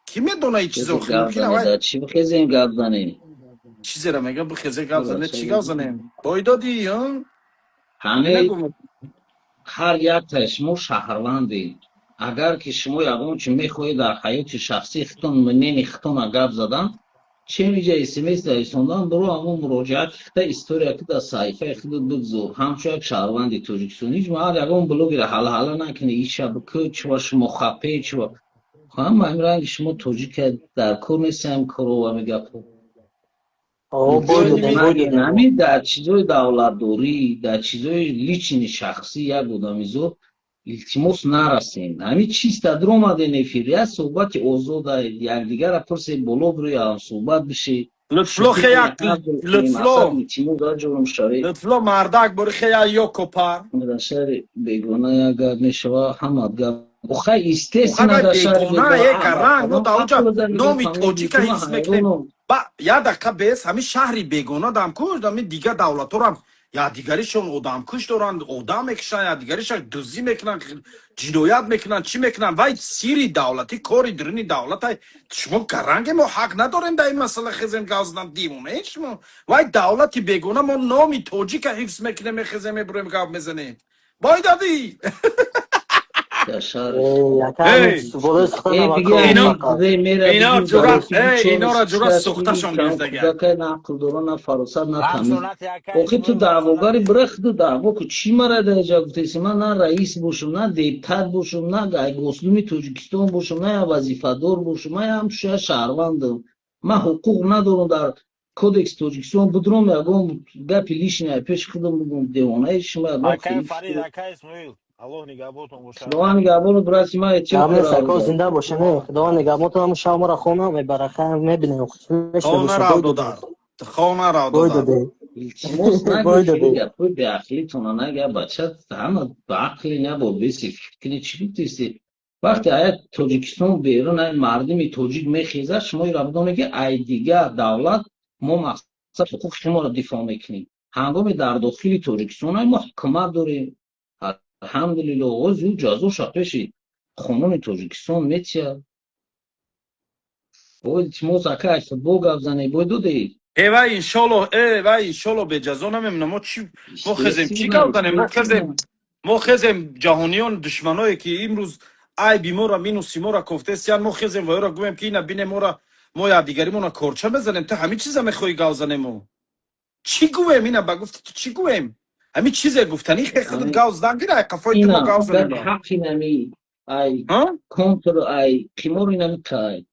Кӣ медона ин чизо? Чизе гап мумкин вай занед, чӣ бихезем, гап занем? Чизеро мега, бихезе, гап зане? Чӣ гап занем? Бойдодӣ? Ҳамаи Нагум. ҳар яктаи шумо шаҳрвандед. Агар ки шумо ягон чи мехоҳед дар ҳаёти шахсии худтон, мнение худтона гап задан, чем иҷа смс нависондан, биро ҳамон муроҷиати худа, история ки дар саҳифаи худат бигзор, ҳамчун як шаҳрванди Тоҷикистон. Ҳеҷ маҳал ягон блогера ҳалҳала накунед, иша бикӯ, чива шумо хапе, чива ҳама ҳамин ранги шумо тоҷика дар кор нестем, коро ҳами гапҳо. О, бой додем, бой додем. Ҳамин дар чизои давлатдорӣ, дар чизои личный, шахсӣ як одамизод илтимос нарасем. Ҳамин чиста дуромаден эфир, як суҳбати озода, якдигарра пурсед, боло бирои, ҳамсуҳбат бишед. Лутфло хеяк, Лутфло. Илтимос дар ҷурм шавед. Лутфло, мардак бори хея ёкопар. Дар шаҳри бегона як гап мешава, ҳамат гап. Охай, естественно, Охай, дар шаҳри бегона ека ранг, мо дар онҷа номи тоҷика ҳифз мекунем. Ба як дақиқа бес, ҳамин шаҳри бегона дамкуш, ҳамин дигар давлатҳорам якдигаришон одамкуш доранд, одам мекушанд, якдигариша дуздӣ мекунанд, ҷиноят мекунанд, чӣ мекунанд. Вай сири давлатӣ, кори дуруни давлата. Шумо гаранге, мо ҳақ надорем дар ин масъала хезем гап задан? Дивонаед шумо? Вай давлати бегона, мо номи тоҷика ҳифз мекунем, мехезем, мебурем, гап мезанем. Бойдодӣ. Дар шаҳри Якам болои сухан Инора ҷурат сӯхташон гирифтагиам. Кӯдакай на ақл дора, на фаросат, на тамиз. Охи, ту даъвогари, бира худу даъво ку. Чӣ мара дараҷа гуфтеси? Ман на раис бошам, на депутат бошам, на Госдуми Тоҷикистон бошам, на я вазифадор бошам. Ман ҳамчун як шаҳрвандам. Ман ҳуқуқ надорам дар кодекси Тоҷикистон будром, ягон гапи лишний пеши худам бугум? Девонаи шумо? Ягон Акай Фарид, акай Исмоил, Аллоҳ нигаҳботон бошад. Худованд нигаҳбонат, брати ман, эҳтиёт. Гап нест, ако, зинда боша, не, Худованд нигаҳботон. Ҳамун шав мара хона мебараха, мебинем. Хона рав додар, хона рав додар. Илтимос, нагӯ гапҳои беақлитона, нага, бача. Ҳама ба ақли набо беси фикри чӣ гуфтеси? Вақте ая Тоҷикистон берун ай мардуми тоҷик мехезад, шумо инро бидонед, ки ай дигар давлат мо мақсад ҳуқуқи шуморо дифоъ мекунем. Ҳангоми дар дохили Тоҷикистон ай мо ҳукумат дорем, алҳамдулилло, ози ӯ ҷазоша пеши қонуни Тоҷикистон метиҳад. Бо илтимос, ака, ай футбол гап занед, бой додед. Э, вай иншолло, э, вай иншолло беҷазо намемона. Мо чӣ, мо хезем, чӣ гап занем? Мо хезем, ҷаҳониён, душманое ки имрӯз айби моро, минуси моро кофтесиян, мо хезем ва ёро гӯем, ки ина бине, мора, мо якдигаримона корча мезанем? Ту ҳамин чиза мехоҳӣ гап занем? Мо чӣ гӯем? Ина ба гуфти ту чӣ гӯем? Ҳамин чизе гуфтанӣ хе худат гап задан гира, ай қафои ту мо гап занем. Ҳақи нами ай контр ай қимор инами кай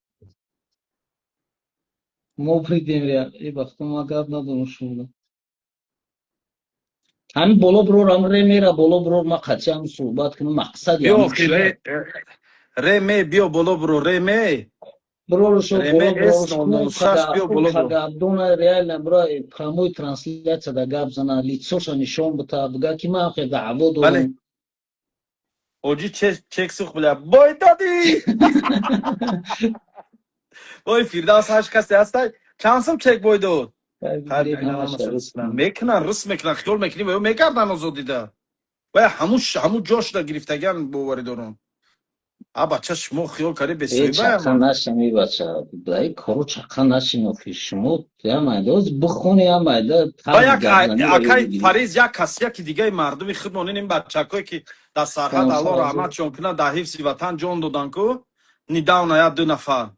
мо придем. Э, бахто, ма гап надорам. Шумо ҳамин боло бирор, ам ре мера боло бирор, ма қатъи ҳам суҳбат кунам, мақсади. Ре ме, биё боло биро, ре ме. Бироршо боло бироршогапдона, реально бира прямой трансляция да гап зана, лицо ша нишон бита, бига ки ман хе даъво дорам. Оҷи чек сух бля, бой додӣ, бой. Фирдавс, ҳаш касе ҳастай? Чанд сум чек бой дод? Мекунан, рус мекунан, хиёл мекунӣ ва ё мекардан озодида ва ҳамун ҷошда гирифтагиан, боварӣ дорам. А бача, шумо хиёл карди бесоҳиба. Чақа нашами, бача, ай кору чақа нашинофи шумо, ямайда оз бихони, ямайда. Акай Фариз, як касияки дигаи мардуми худмон, ин бачакое ки дар сарҳад, Алло раҳматшон кунад, дар ҳифзи ватан ҷон додан ку. Недавно як ду нафар.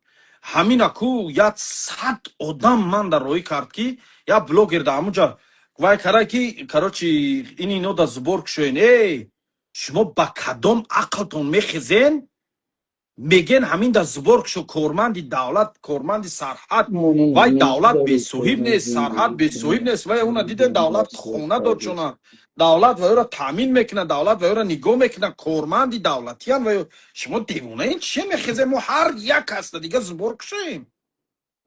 Ҳамина ку як 100 одам ман дар роҳӣ кард, ки як блогер да ҳамуҷа вай кара, ки короче, ин ино да сбор кушоен. Эй, шумо ба кадом ақлтон мехезен, меген ҳамин да сбор кушо? Корманди давлат, корманди сарҳад, вай давлат бесоҳиб нест, сарҳад бесоҳиб нест. Вай уна дидем, давлат хона дод чуна, давлат вайро таъмин мекунад, давлат вайро нигоҳ мекунад, корманди давлатиян вай. Шумо девонаин чие, мехезем мо ҳар як касда дига сбор кушоем?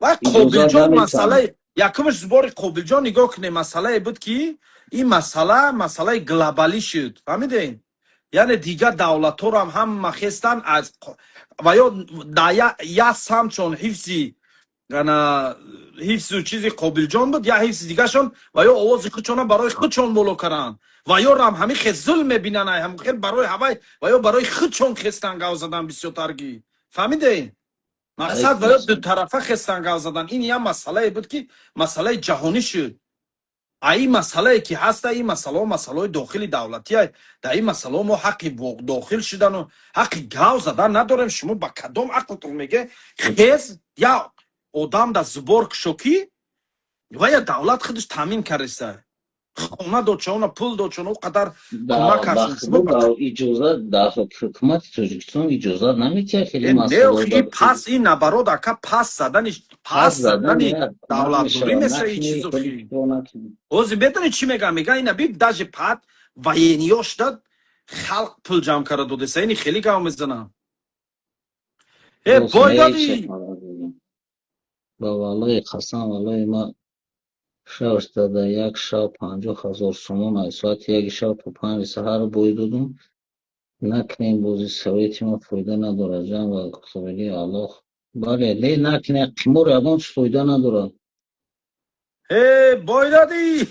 Вай Қобилҷон, масъалаи якумаш сбори Қобилҷон нигоҳ кунем, масъалае буд, ки ин масъала масъалаи глобалӣ шуд, фаҳмидем? Яъне дигар давлатҳоро ҳама хестан аз ва ё я самтшон ҳифзи ана ҳифзу чизи Қобилҷон буд, я ҳифзи дигашон, ва ё овози худшона барои худшон боло каранд, ва ё рам ҳамин хел зулм мебинанд, ҳамин хел барои ҳавай ва ё барои худшон хестан гав задан бисёртаргӣ, фаҳмидем? Мақсад, ва ё дутарафа хестан гав задан. Ин як масъалае буд, ки масъалаи ҷаҳонӣ шуд. А ин масъалае ки ҳаста, ин масъалаҳо масъалаҳои дохили давлатия. Дар ин масъалаҳо мо ҳаққи дохил шудану ҳаққи гав задан надорем. Шумо ба кадом ақлтон меге, хез як одам да сбор кушо, ки ва я давлат худаш таъмин кардаста, хона дод чона, пул дод чона, о қадар кӯмак кард. Иҷозат дар ҳукумати Тоҷикистон иҷозат наметиҳад хеле. Не, пас ин наоборот, ака, пас задани давлатдорӣ меша ин чизо. Ҳозир медонӣ чӣ мегӯям? Мегӯям, ина би, даже пад военниё шуда, халқ пул ҷамъ карда додеса. Ини хеле гав мезанам. Э, бой додӣ. Ба валлои қасам, валлои ма шав як шав 50 000 сомон аз соати 1 шав то 5 саҳар бой додум. Накунем бози, совети ма фоида надорад, ҷан ва қобили Аллоҳ. Бале, не, накунем қимор, ягон чиз фоида надорад. Э, бой додӣ.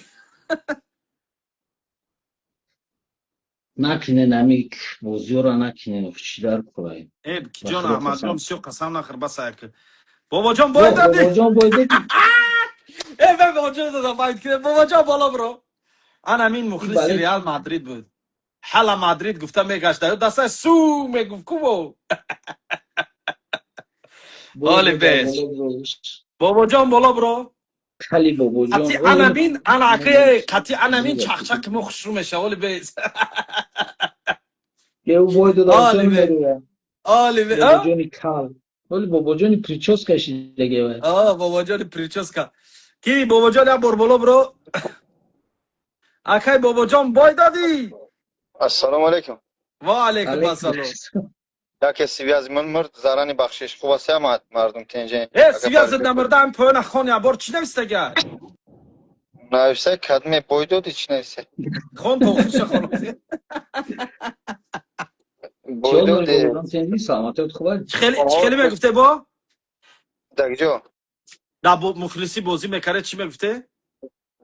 Накунен ами бозиёра, накунен, чӣ дар курай. Э, ҷон Аҳмадҷон, бисёр қасам нахӯр, бас. Як бобоҷон, бой додӣ. Бобоҷон, бой додӣ. Э, бобоҷон додам, байд кунем. Бобоҷон, боло биро. Ана мин мухлиси Реал Мадрид буд, ҳала Мадрид гуфта мегашта, ё дасташ су мегуфт кубо. Оли бес. Бобоҷон, боло биро. Хали бобоҷон. Қати анамин, ана акай, қати анамин чақчақи мо хушрӯ меша. Оли бес. Ё бой додам. Оли бес. Оли бес. Бобоҷони кал. Оли бобоҷони прическа шидаге вай. А, бобоҷони прическа. Ки бобоҷон, як бор боло биро. Акай бобоҷон, бой додӣ. Ассалому алайкум. Ва алайкум ассалом. Яке связь ман мурд, зарани бахшиш. Хуб аст мардум, тенҷе? Э, связь намурда, ам поёна хон, як бор чӣ навистага? Нависа кадме бой додӣ, чӣ нависа? Хон то охирша, хон. Бой додӣ. Саломатият хуб аст? Чӣ хеле мегуфте бо? Дагҷо? Да мухлисӣ бозӣ мекард, чӣ мегуфте?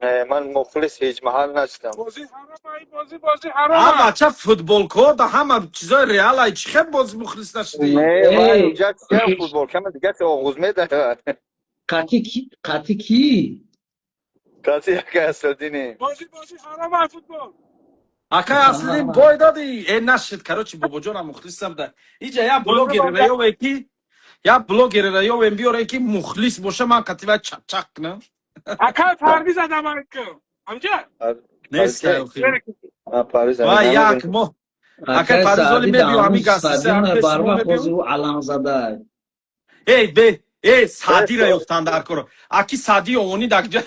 Не, ман мухлис ҳеҷ маҳал нашудам. Бозӣ ҳаром, бозӣ, бозӣ ҳаром. Ҳа, бача, футболко да ҳама чизои реал ай, чӣ хел боз мухлис нашудӣ? Не, вай уҷа чия футболкама дига оғуз медаҳад. Қати ки, қати ки? Каси яка Аслидини. Бозӣ, бозӣ ҳаром футбол. Акай Аслидин, бой додӣ. Э, нашид. Короче, бобоҷонам мухлисам да. Иҷа як блогерера ёве, ки як блогерера ёвем, биёре, ки мухлис боша, ман қати вай чақчақ кунам. Акай Парвиз адамак. Амҷа? Нест. Вай як моҳ акай Парвиз оли мебиё, ҳами гастиса. Барвақт бози алам зада. Эй, бе, э, Саъдира ёфтан дар коро. Аки Саъди овони дакҷа.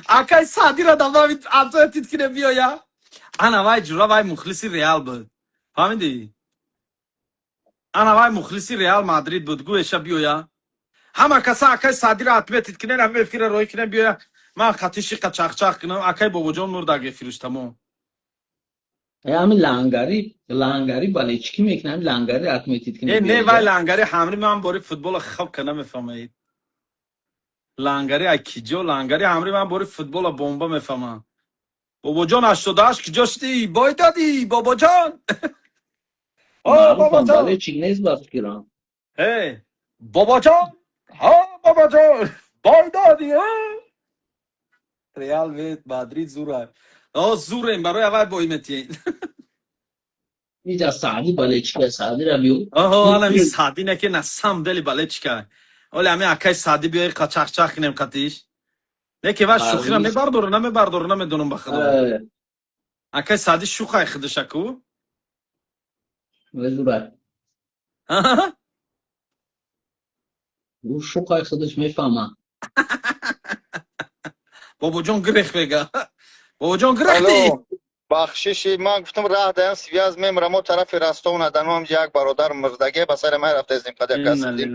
Акай Саъдира дававид, атоятид кине биёя. Ана вай ҷура, вай мухлиси Реал буд. Фаҳмидӣ? Ана вай мухлиси Реал Мадрид буд. Гӯеша биёя. Ҳама каса акай Саъдира отметить кинен, ҳама эфира роҳӣ кинен, биёя. Ман хатиши чақчақ кунам. Акай бобоҷон мурд, эфириш тамом. Ҳами лангари, лангари бале, чӣ ки мекунад? Ҳами лангари отметить Э, не, вай лангари ҳамри ман бори футбола хоб ка намефаҳмаед. Лангари ай киҷо? Лангари ҳамри ман бори футбола бомба мефаҳмам. Бобоҷон, 88 киҷо шудӣ? Бой додӣ, бобоҷон? О, бобоҷон. Бале, чӣ нест ба фикрам. Э, бобоҷон, ҳа, бобоҷон, бой додӣ, ҳа? Реал Мадрид зура. О, зурем, барои аввал бой метиҳем. Иҷа Саъди болельщик а, Саъдира биё. Оҳо, ҳалами Саъди не, ки на самом деле болельщик а. Оли ҳами акай Саъди биёи, қачақчақ кунем қатиш. Не ки ва шӯхира мебардора, намебардора, намедонам, ба худо. Акай Саъди шӯхай худиша ку. Везурай. Ӯ шӯхай худаш мефаҳма. Бобоҷон гирех мега. Бобоҷон, гирехтӣ? Бахшиши, ман гуфтам, раҳ даям, связь мемра. Мо тарафи Ростов на Дону ҳам як бародар мурдагӣ ба сари ман рафтаистем, қади касдим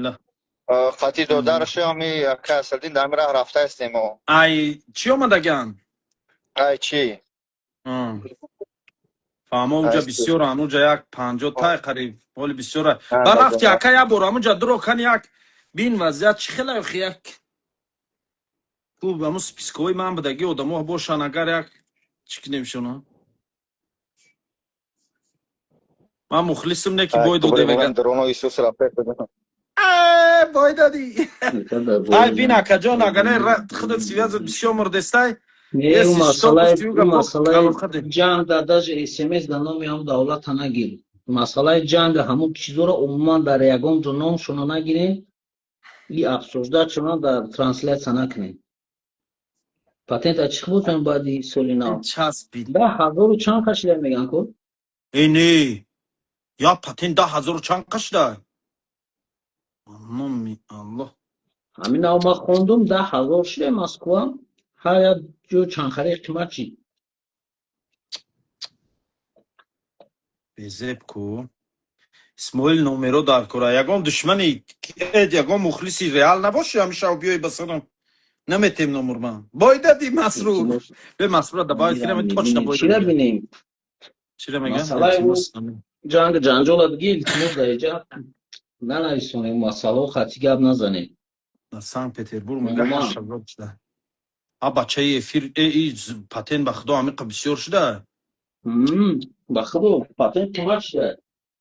қати додараши ҳами касалдин дар раҳ рафтаистем. Ай чӣ омадаган? Ай чӣ? Фаҳмо, уҷа бисёр, ануҷа як 50 тай қариб ҳоли бисёра. Ба рафти, ака, як бор амуҷа дуро кан, як бин вазъият чӣ хела. Як хуб аму списк ҳои ман будаги одамо бошан, агар як чӣ кунем шуно. Ман мухлисим, не ки бой доде мега. Бой дадӣ. Ай бин, акаҷон, агар не худат связь ат бисёр мурдестай. Масъалаи ҷанг да даже смс да номи ҳам давлата нагир. Масъалаи ҷанга, ҳамун чизоро умуман дар ягон ҷо номшона нагирем и обсуждать шона дар трансляция накунем. Патента чӣ бошам баъди соли нав? Часпид. 10 ҳазору чанд кашида меган ку? Э, не, я патент 10 ҳазору чанд кашида? Номи Аллоҳ. Ҳамин нав ман хондум, 10 ҳазор шида. Москва ҳар як ҷо чандхари қимат шид. Безеб ку. Исмоил, номеро дар кора. Ягон душмани, ягон мухлиси Реал набоши, ҳамиша биёй ба сарам. Наметем номур ман. Бой дади, Масрур. Бе Масрур да бояд кунем, точно бой. Чира бинем? Чира мегам? Масъалаи ҷанг ҷанҷола диги, илтимос, дар иҷа нанависонем, масъалао хати гап назанем. Дар Санкт Петербург мега 8 ҳазор шуда. А бачаи эфир, э, и патент, ба худо, ҳамиқа бисёр шуда. Ба худо, патент қимат шуда.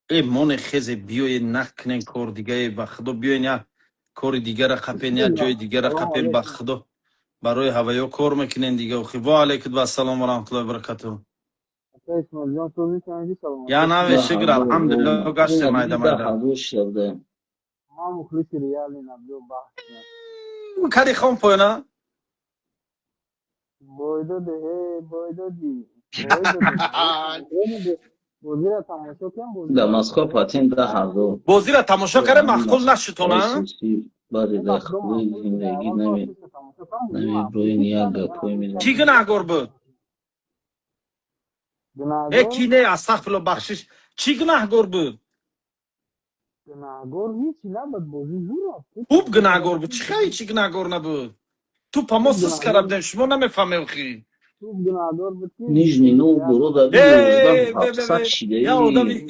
Э, моне хезе биёе, накунен кор дигае, ба худо, биёен, як кори дигара қапен, як ҷои дигара қапен, ба худо, барои ҳаваё кор мекунен дига. Охи, ва алайкум ассалом ва раҳматуллоҳи ва баракатуҳ. Я наве, шукр, алҳамдулиллоҳ, гаштем майда майда. Ман мухлиси Реали набиё, баҳс. Кади хон поёна? Бойдоди, э, бойдоди. Бозиро тамошо кун. Дар Москва патент 10 ҳазор. Бозиро тамошо карда маъқул нашудтона? Баъди дар худои зиндагӣ намеброен, як гапҳое мезанад. Кӣ гунаҳгор буд? Э, ки не, астағфирулло, бахшиш, чӣ гунаҳгор буд? Гунаҳгор ҳичи набуд, бозӣ зур рафт. Хуб, гунаҳгор буд. Чӣ хай, чӣ гунаҳгор набуд? Тупа мо сис карда будем, шумо намефаҳмем хи. Туп гунаҳгор буд ки Нижний Новгород 700 шида.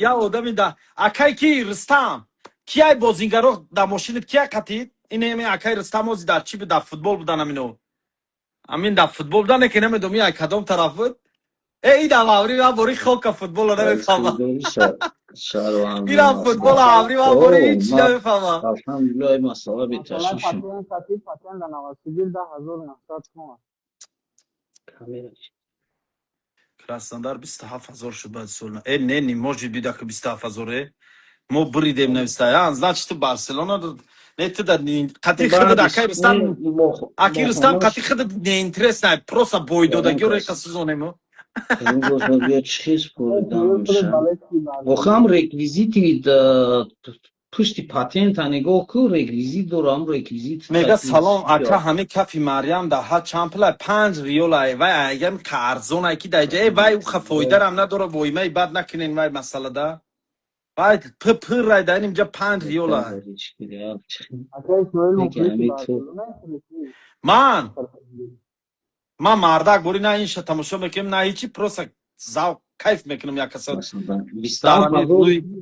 Я одами да акай ки Рустам, кияй бозингаро дар мошинат кия қатид? Ин акай Рустам ози дар чӣ буд, дар футбол будан, амино амин дар футбол будан, ки намедонам ай кадом тараф буд. Э, и дар аври ва бори хока футболо намефаҳмам. Ирам футбол аври ва бори ҳеч намефаҳмам. Алҳамдулиллоҳ, масъала беташвишем. Патент дар Новосибир 10 900 сом. Краснодар 27 ҳазор шуд баъди сол. Э, не, не может быть, ака, 27 ҳазор. Э, мо буридем нависта. Значит, ту Барселона не, ту да қати худат, акай Рустам, аки Рустам, қати худат неинтересно, просто бойдодагиро эқа сӯзонем. Чӣ охам реквизити пушти патента нигоҳ ку, реквизит дорам, реквизит. Мега: «Салом, ака, ҳами кафи Марьям да ҳа чанд пула?» 5 риёлай. Вай агам арзонай ки даҷа. Э, вай уха фоидарам надора, воимаи бад накунен, вай масъалада вай ппрай да инҷа 5 риёла. Ман мардак бори на инша тамошо мекунем, на ҳичи, просто завқ, кайф мекунам як каса.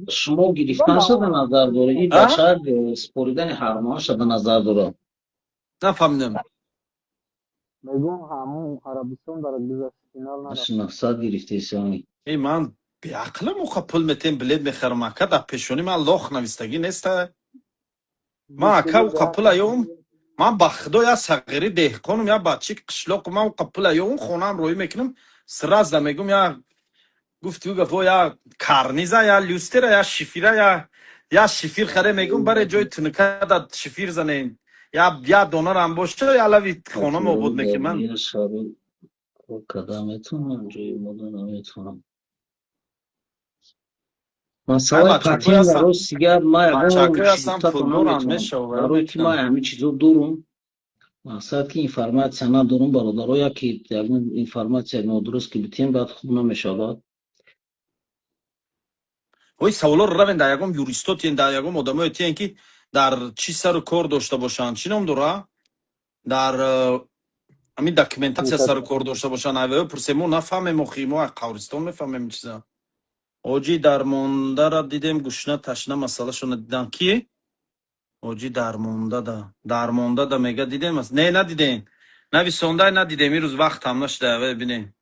Шумо гирифтанша да назар доред, ин бача споридани ҳармоаша да назар дорад. Нафаҳмидам. Мегӯм, ҳамун Арабистон дар гузашт финал нарафт. Мақсад гирифтесони. Э, ман беақлам, уқа пул метем, билет мехарам, ака, дар пешонӣ ман лох навистагӣ неста. Ман, ака, уқа пула ём, ман ба худо як сағири деҳқонам, як бачаи қишлоқу, ман уқа пула ём, хонаам роҳӣ мекунам, сразу мегум як. Гуфти ӯ гапо я карниза, я люстера, я шифира, я шифир харе мегум, баре ҷои тунука да шифир занем. Я донарам боша, я лави хона мобуд мекунам. Я шаби кор карда метавонам, ҷои мода наметавонам. Масъалаи патент рости гап ма ягон чиз наметавонам. Барои ки ма ҳамин чизо дурум. Мақсад ки информатсия надорум, бародаро, яке ягон информатсия нодуруст ки битем, баъд хуб намешавад. Ой, саволоро равен дар ягон юристо тиен, дар ягон одамое тиен, ки дар чӣ сару кор дошта бошанд. Чӣ ном дора? Дар ҳамин документатсия сару кор дошта бошанд. Айваё пурсем, мо нафаҳмем, охи мо аз қавристон мефаҳмем чиза. Оҷи дармондара дидем, гушна ташна масъалашона дидам. Ки? Оҷи дармондада. Дармондада мега дидем? Не, надидем. Нависондай надидем, ирӯз вақтам нашуда, аве бинем.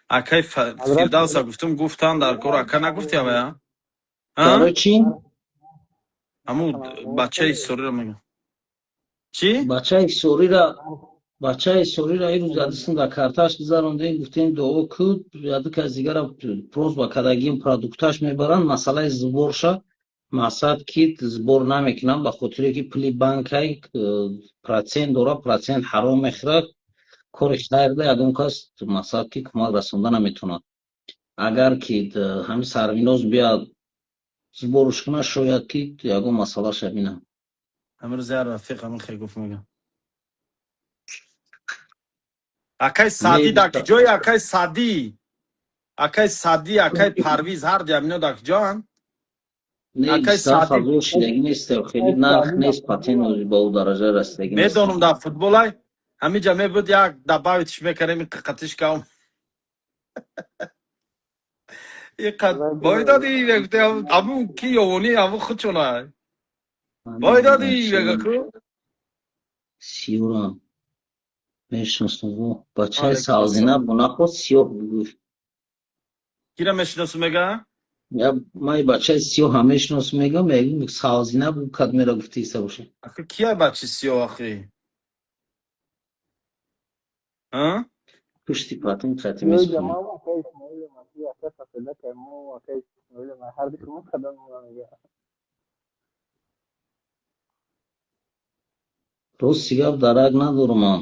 Акай Фирдавса гуфтум, гуфтан дар кор, ака нагуфти авая? Барои чӣ? Ҳамун бачаи Ҳисориро мегӯям. Чӣ? Бачаи Ҳисориро ирӯз ядистм дар карташ гузарондем, гуфтем дуо куд, яду кас дигара просьба кардагим, продукташ мебаранд, масъалаи сборша мақсад ки сбор намекунам, ба хотире ки пули банкай процент дора, процент ҳаром мехӯрад, кори хайрда ягон кас мақсад ки кӯмак расонда наметавонад. Агар ки ҳамин Сарвиноз биёяд сборш кунад, шояд ки ягон масъалаша бинам. Ҳамин рӯз як рафиқ ҳамин хел гуфт, мегӯям. Акай Саъдӣ дар куҷое? Акай Саъдӣ? Акай Саъдӣ, акай Парвиз ҳар ду ҳамино дар куҷоанд? Не, Акай 27 Саъдӣ ҳазор шидагӣ нест, хеле нарх нест, патент ба ӯ дараҷа расидагӣ нест. Медонам, дар футболай ҳамиҷа мебуд, як добавитьш мекардем, ин қиқатиш кам. Иқад бой додӣ, мегуфтем, ҳамун ки ёвонӣ, ҳамун худшона. Бой додӣ, мега ку? Сиёрам мешиносам, бачаи Алейкум савзина ассалом. бунахост сиёҳ бугуфт. Кира мешиносу мега? Я ман бачаи сиёҳам мешиносам, мегам, мегум савзина бу кад мера гуфтиста боша. Ахи кия бачи сиёҳ ахи? А? Пушти патент хати Ё меспорем. ҷамоа акай Исмоили Масӣ, ака сафедакай мо, акай Исмоили ма ҳар ду шумо қадам мега. Рости гап дарак надорам ман.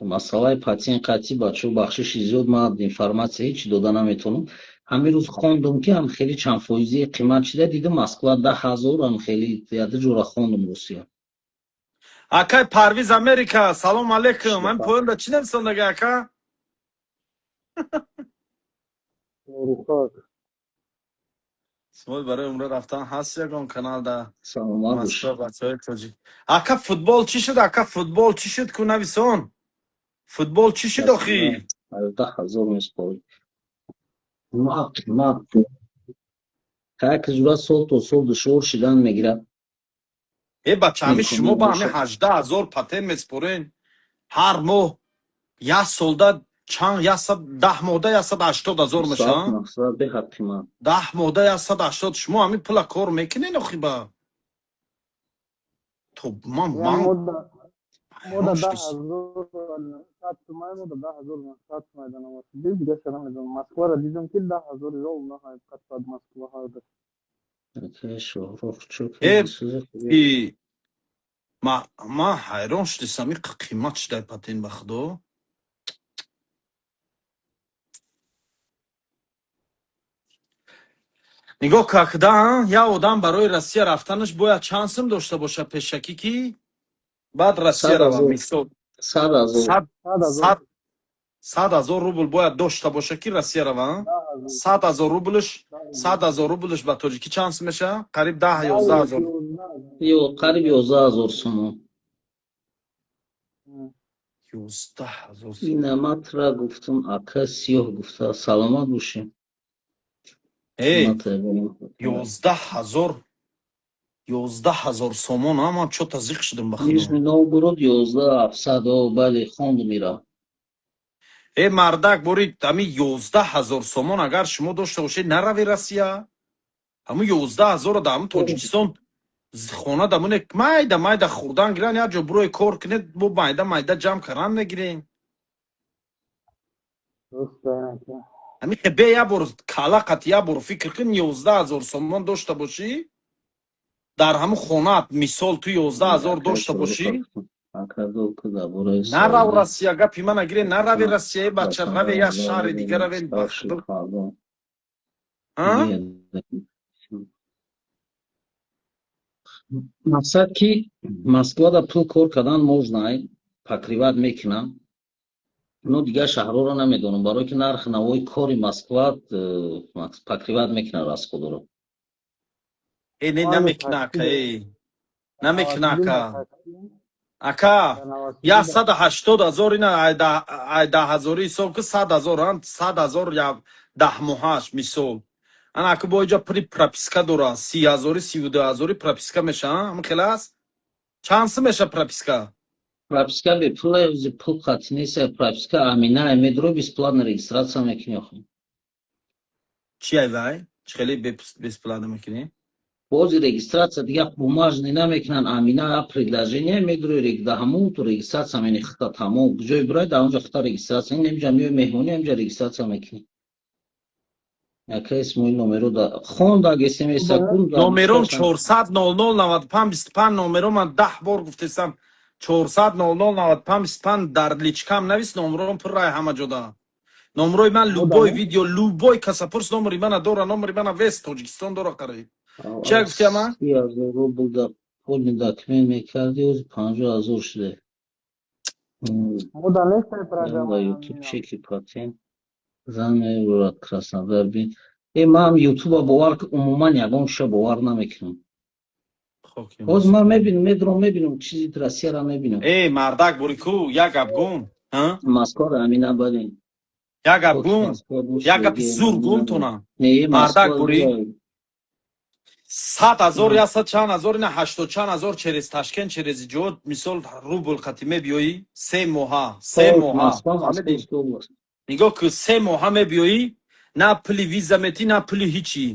Масъалаи патент қатъи бачаҳо бахшиши зиёд, ман информатсия ҳеҷ дода наметавонам. Ҳамин рӯз хондум ки ҳам хеле чанд фоизии қимат шида, дидам Москва 10 000, ҳам хеле яду ҷора хондум Русия. Акай Парвиз Америка, салом алейкум. Ман поёнда чӣ нависондага ака? Нурихок. Исмоил барои умра рафтан ҳаст ягон канал да Саломат бош. Москва бачаҳои тоҷик. Ака футбол чӣ шуд? Ака футбол чӣ шуд ку нависон? Футбол чӣ шуд охи? 18 000 меспорӣ. Ма қимат. Как зура сол то сол душвор шидан мегирад. Э бача, ҳами шумо Имконият ба ҳами бошад. 18 000 патент меспорен. Ҳар моҳ як солда чанд 110 моҳда 180 000 меша? Соат мақсад беҳад қимат. 10 моҳда 180. Шумо ҳамин пула кор мекунен охи ба? То ман Я ман мода ҳайрон даҳ шудис. ҳазор нӯҳсад сумай, мода 10 900 сумай да Новосибирск, дига шада медонам. Москваро дидам ки 10 000 рол наҳай қат бад Москва ҳарда. Акай Шоҳрух чӯ Э кардӣ сӯзи хубе. и ма ҳайрон шудисам, ин қимат шудай патент ба худо. Нигоҳ когда як одам барои Россия рафтанаш бояд чанд сум дошта бошад пешакӣ ки баъд Россия Сад рава ҳазор. мисол? 100 000. Сад 100 000. 100 000 рубл бояд дошта боша ки Россия рава? 10 000. 100 000 рублш 10 000. 100 000 рублш ба тоҷикӣ чанд сум меша? Қариб даҳ Даҳ ёздаҳ ё ҳазор. 11 000. Ё қариб 11 000 сомон. 11 000 сум. Ина матра гуфтум ака сиёҳ гуфта саломат бошӣ. Эй, Матра бинем. 11 000, 11 000 сомон, а ман чо-то зиқ шудам ба худо. Нижний Новгород 11 700, о бале хондум ира. Э мардак, бори ҳами 11 000 сомон агар шумо дошта бошед, нарави Россия. Ҳамун 11 000-ро дар ҳамун Тоҷикистон хона дамоне майда майда хӯрдан гиран, як ҷо бурое кор кунед, бо майда майда ҷамъ кардан мегирем. Дуруст ака. Ҳамин хе бе як бор кала қат як бор фикр кун, 11 000 сомон дошта бошӣ дар ҳамун хонаат, мисол, ту 11 000 дошта бошӣ. Нарав Россия, гапи мана гире, нарави Россия, бача, раве як шаҳри дига раве, ба худо. А? Мақсад ки Москвада пул кор кардан можно, ай покрывать мекунам, но дигар шаҳрҳоро намедонам, барое ки нархи навои кори Москва покрывать мекунад расходоро. Э, не, намекуна, ака, э, намекуна, ака. Ака, 180 000 ина ай 10 ҳазорӣ ҳисоб ку, 100 000, ан 100 000 я 10 моҳаш, мисол. Ана ака, бо иҷа пули прописка дора, 30 ҳазорӣ, 32 ҳазорӣ прописка меша, ҳамин хел аст? Чанд сум меша прописка? Прописка бепула, пул қатъи нест, прописка амина медро, бесплатно регистрация мекунӣ охи. Чи ай вай? Чӣ хеле бесплатно мекунӣ? Бози регистрация дига бумажный намекунанд, амина предложение медрои, да ҳамун ту регистрация мени, хита тамом, ҷой бирай, дар онҷа хита регистрация, инҷа миёи меҳмонӣ, инҷа регистрация мекунӣ. Яка Исмоил номеро да хондаг смс кун. Номером 400 00 95 25, номеро ман 10 бор гуфтесам, 400 00 95 25, дар личкам навис, номером пуррай ҳама ҷода. Номерои ман любой видео, любой каса пурс, номери мана дора, номери мана вес Тоҷикистон дора қариб. Чӣ гуфти ама? 30 000 рубл да полный документ мекарди, ози 50 000 шуде. Программа. Ютуб чеки патент зан мебурад Краснодар бин. Э, ман ютуба бовар, умуман ягон чиша бовар намекунам. Ҳозир ман мебинам, медурам, мебинам, чизи Россияро мебинам. Э, мардак, бури ку, як гап гум. Москваро ҳамина бале. Як гап гум, як гапи зур гум тона. Мардак, бури 100 000, яксад чанд ҳазор, ина ҳаштод чанд ҳазор через Ташкент, через ҷо, мисол, рубл қати мебиёӣ, 3 моҳа, 3 моҳа. Нигоҳ ку, 3 моҳа мебиёӣ, на пули виза метӣ, на пули ҳичи.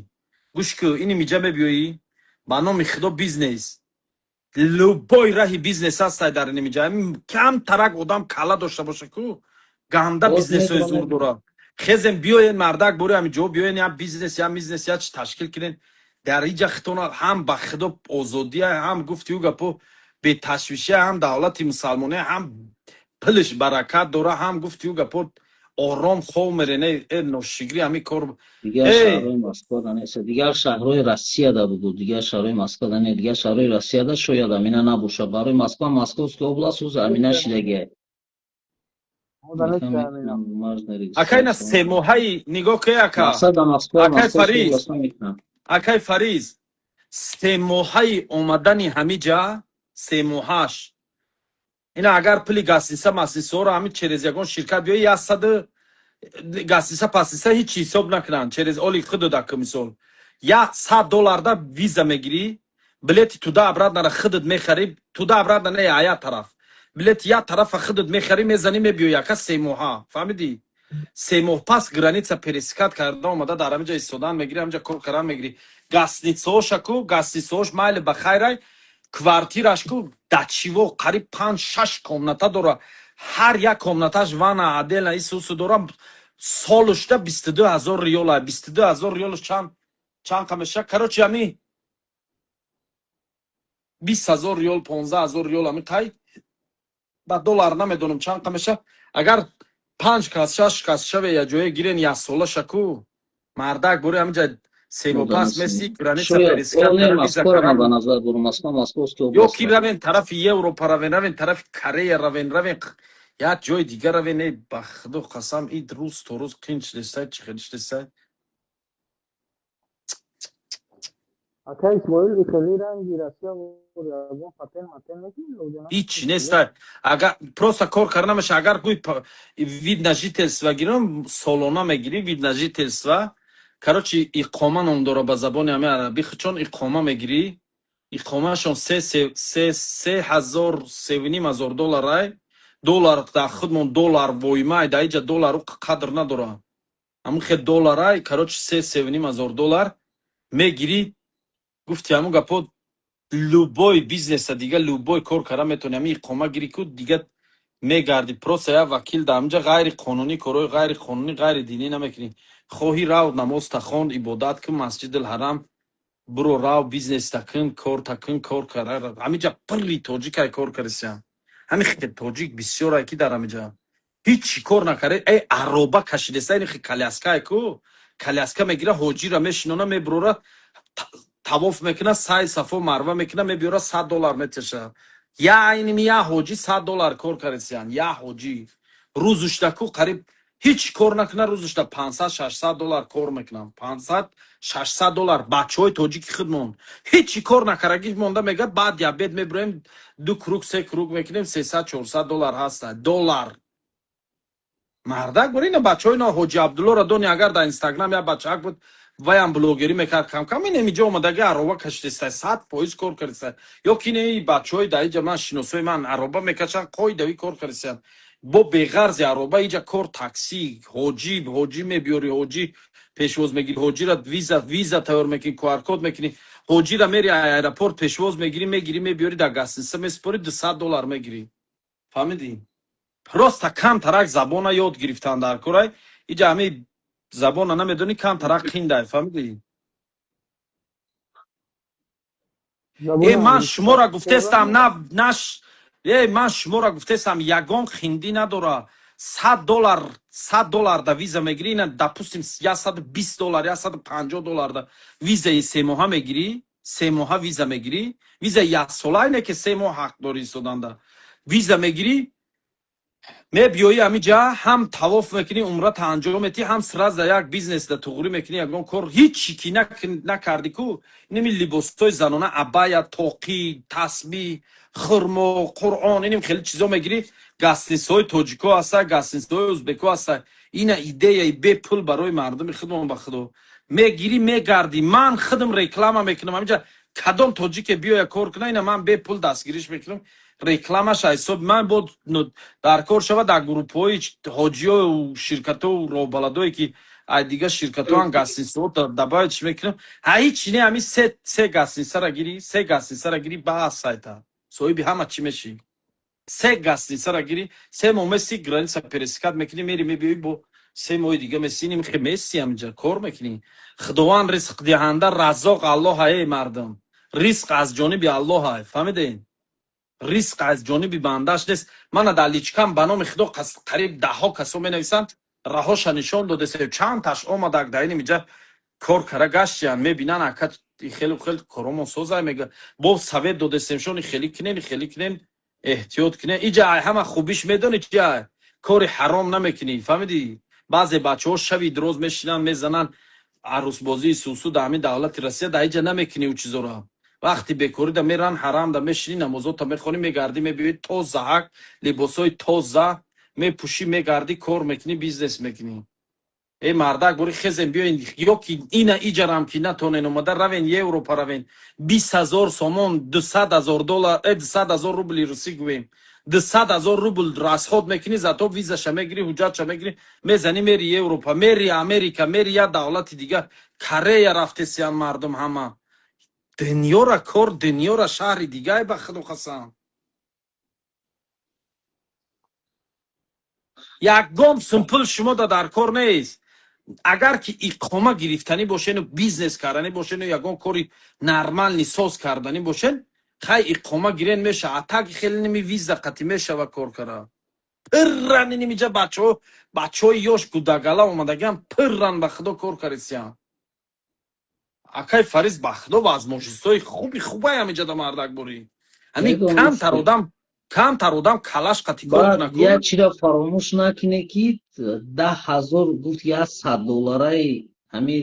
Гӯш ку, ини миҷа мебиёӣ, ба номи худо, бизнес. Любой раҳи бизнес ҳастай дар ини миҷа. Кам тарак одам кала дошта боша ку, ганда бизнесҳои зур дора. Хезем биёен, мардак, бори ҳами ҷо биёен, я бизнес, я бизнес, я чи ташкил кунен. Дар иҷа хитона ҳам ба худо озодия, ҳам гуфти ӯ гапо беташвишия, ҳам давлати мусалмония, ҳам пулиш баракат дора, ҳам гуфти ӯ гапо ором хов мерене. Э, ношигрӣ ҳами кор. Дигар шаҳрҳои Москвада нест, дигар шаҳрҳои Россияда буду, дигар шаҳрҳои Москвада не, дигар шаҳрҳои Россияда шояд амина набошад. Барои Москва, Московская область ӯз амина шидагия. Ака, ина 3 моҳаи нигоҳ ке, ака, акай Фариз, акай Фариз, 3 моҳаи омадани ҳамиҷа, 3 моҳаш ина, агар пули гостиница масисоро ҳами через ягон ширкат биёи, яксаду гостиница пасиса ҳеҷ ҳисоб накунанд, через оли худода ки, мисол, 100 долларда виза мегирӣ, билети туда обратно ра худат мехарӣ, туда обратно не, а як тараф билети як тарафа худат мехарӣ, мезанӣ, мебиёй, ака, 3 моҳа, фаҳмидӣ? 3 моҳ пас граница пересекать карда омада, дар ҳамиҷа истодан мегирӣ, ҳамиҷа кор кардан мегирӣ. Гостиницаҳоша ку, гостиницаҳош майли, ба хайрай, квартираш ку дачиво қариб панҷ шаш комната дора, ҳар як комнаташ ванна отдельно, исусу дора. Солушда 22 000 риёла, 22 000 риёлш чанд қа меша? Короче, ами 20 000 риёл, 15 000 риёл, ами қай ба доллар намедонам чанд қа меша. Агар панҷ кас, шаш кас шаве, я ҷое гирен, яксола шаку, мардак, бури ҳамиҷа себопас меси, граница пересекать. Ё ки равен тарафи Европа, равен, равен тарафи Корея, равен, равен як ҷои дигар равен. Э, ба худо қасам, ид рӯз то рӯз қин шидесай, чӣ хел шидесай. Ака Исмоил, хеле ранги Россия ягон патент матент мекунӣ? Ҳеҷ неста. Агар просто кор карда намеша, агар гӯй вид на жительство гирам, солона мегирӣ вид на жительство. Короче, иқома ном дора ба забони ҳами арабӣ, чон иқома мегирӣ, иқомашон се ҳазор, 3,5 ҳазор долларай. Доллар дар худмон доллар воймай, дар иҷа доллару қадр надора. Ҳамин хел долларай, короче, 3-3,5 ҳазор доллар мегирӣ, гуфти ҳамун гапо, любой бизнеса дига, любой кор карда метавонӣ. Ҳамин иқома гирӣ ку, дига Мегардӣ, просто як вакил дар ҳаминҷа, ғайриқонунӣ, корҳои ғайриқонунӣ, ғайридинӣ намекунӣ. Хоҳӣ, рав, намозта хон, ибодат кун, Масҷидил Ҳарам буро, рав, бизнеста кун, корта кун, кор кар. Ҳаминҷа пирри тоҷикай кор кардисиям. Ҳамин хел тоҷик бисёрай, ки дар ҳаминҷа ҳеҷ чӣ кор накарда, эй, ароба кашидеста, ин хел коляскае ку, коляска мегира, ҳоҷира мешинона, мебурора, тавоф мекуна, сай Сафо Марва мекуна, мебиёра, 100 доллар метеша. Я айними я ҳоҷӣ 100 доллар кор кардисиян. Я ҳоҷӣ рӯзушта ку қариб ҳеҷ кор накуна, рӯзушта 500, 600 доллар кор мекунам, 500, 600 доллар. Бачаҳои тоҷики худмон ҳеҷ чӣ кор накарагӣ монда, мегӯяд, баъд обед мебироем, ду круг, се круг мекунем, 300, 400 доллар ҳаста доллар. Мардак бор, ина бачаҳои на ҳоҷи Абдуллоро дони, агар дар Инстаграм як бачаак буд, ваям блогерӣ мекард камкам, ин эмиҷо омадаги ароба кашидеста, 100% кор кардиста. Ё ки не, бачаҳои дар иҷа ман шиносои ман ароба мекашанд, қоидави кор кардисиянд. Бо беғарзи ароба иҷа кор такси, ҳоҷӣ, ҳоҷӣ мебиёри, ҳоҷӣ пешвоз мегирӣ, ҳоҷира виза тайёр мекунӣ, QR-код мекунӣ, ҳоҷира мери аэропорт пешвоз мегирӣ, мегирӣ, мебиёри, дар гостиница месупорӣ, 200 доллар мегирӣ. Фаҳмидӣ? Просто камтарак забона ёд гирифтан дар корай. Иҷа ҳами забона намедонӣ, камтарак қиндай, фаҳмидӣ? Забони Э, ман англисӣ шуморо чӣ гуфтестам, кардам? На, наш, э, ман шуморо гуфтестам, ягон хиндӣ надора. 100 доллар, 100 доллар да виза мегирӣ, ина, допустим, 120 доллар, 150 доллар да визаи 3 моҳа мегирӣ, 3 моҳа виза мегирӣ, визаи яксола ине ки 3 моҳ ҳақ дорӣ истоданда. Виза мегирӣ, мебиёӣ ҳамиҷа, ҳам тавоф мекунӣ, умрата анҷом метӣ, ҳам сразу як бизнес да туғрӣ мекунӣ, ягон кор ҳичи ки накардӣ ку, инами либосҳои занона, абая, тоқӣ, тасбиҳ, хурмо, Қуръон, иним хеле чизо мегирӣ, гостиницаҳои тоҷико ҳаста, гостиницаҳои ӯзбеко ҳаста. Ина идеяи бепул барои мардуми худмон, ба худо. Мегирӣ, мегардӣ, ман худам реклама мекунам ҳамиҷа, кадом тоҷике биёя кор куна, ина ман бепул дастгириш мекунам, рекламаша ҳисоб ман бо дар кор шава, дар группҳои ҳоҷиёу ширкатоу роҳбаладое ки ай дига ширкатоан, гостиницаҳо добавить мекунам. Ҳа, ҳичи не, ҳами се гостиницара гирӣ, се гостиницара гирӣ, бас, сайта соҳиби ҳама чӣ мешӣ. Се гостиницара гирӣ, 3 моҳ меси, граница пересекать мекунӣ, мери, мебиёӣ, бо 3 моҳи дига месиним, хе меси, ҳаминҷа кор мекунӣ. Худованд ризқдиҳанда, Раззоқ Аллоҳ, эй мардум, ризқ аз ҷониби Аллоҳ, фаҳмидед? Ризқ аз ҷониби бандаш нест. Мана дар личкам, ба номи худо, қариб даҳҳо касо менависанд, раҳоша нишон додесе, чандташ омадак дар ин инҷа кор кара гаштиян, мебинан, ака, хеле хел коромон созай, мега, бо совет додесемшон, хеле кунен, хеле кунен, эҳтиёт кунен. Иҷа ай ҳама хубиш медони чи? Кори ҳаром намекунӣ, фаҳмидӣ? Баъзе бачаҳо шави дроз мешинанд, мезананд арӯсбозии сусу дар ҳамин давлати Россия, дар иҷа намекунӣ ӯ чизоро. Вақти бекорида меран, ҳарамда мешинӣ, намозота мехонӣ, мегардӣ, мебиёӣ, тозаҳак, либосҳои тоза мепӯшӣ, мегардӣ, кор мекунӣ, бизнес мекунӣ. Эй мардак, бори хезем, биёен, ё ки ина иҷарам ки натонен омада, равен Европа, равен, 20 000 сомон, 200 000 доллар, 200 000 рубли русӣ гӯем, 200 000 рубл расход мекунӣ, зато визаша мегирӣ, ҳуҷҷатша мегирӣ, мезанӣ, мери Европа, мери Америка, мери як давлати дига, Корея рафтесиян мардум, ҳама дунёра кор, дунёра шаҳри дигае, ба худо қасам. Ягон сум пул шумо да дар кор нест. Агар ки иқома гирифтанӣ бошену бизнес карданӣ бошену ягон кори нормальный соз карданӣ бошен, хай, иқома гирен, меша. А так хеле ними виза қатӣ мешава кор кара. Пирран инимиҷа бачаҳо, бачаҳои ёш, гудагала омадагиам пирран, ба худо, кор карисиян. Акай Фариз, ба худо, возможностҳои хуби хубай ҳамиҷа да, мардак борӣ. Ҳамин камтар одам, камтар одам калаш қатӣ кор Баъд куна ку. Як чиро фаромӯш накунед, ки 10 000 гуфт, 100 доллараи ҳамин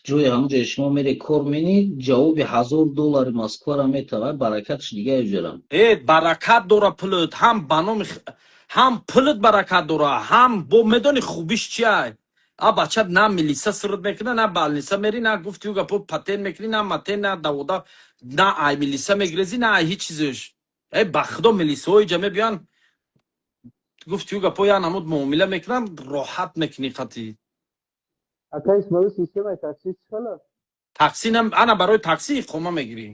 ҷои, ҳамон ҷое шумо мере кор менӣ, ҷавоби 1000 доллари Москваро метавад, баракатш дига иҷарам. Э, баракат дора пулут, ҳам ба номи ҳам пулут баракат дора, ҳам бо медони хубиш чиай? А бача на милиса сирт мекуна, на больница мери, на гуфти ӯ гапо патент мекунӣ, на матен, на давода, на ай милиса мегирезӣ, на ай ҳеҷ чизеш. Э, ба худо, милисаҳо иҷа мебиёянд, гуфти ӯ гапо як намуд муомила мекунанд, роҳат мекунӣ қатӣ. Ака Исмоил, системаи такси чӣ хел аст? Такси нам, ана барои такси иқома мегирӣ.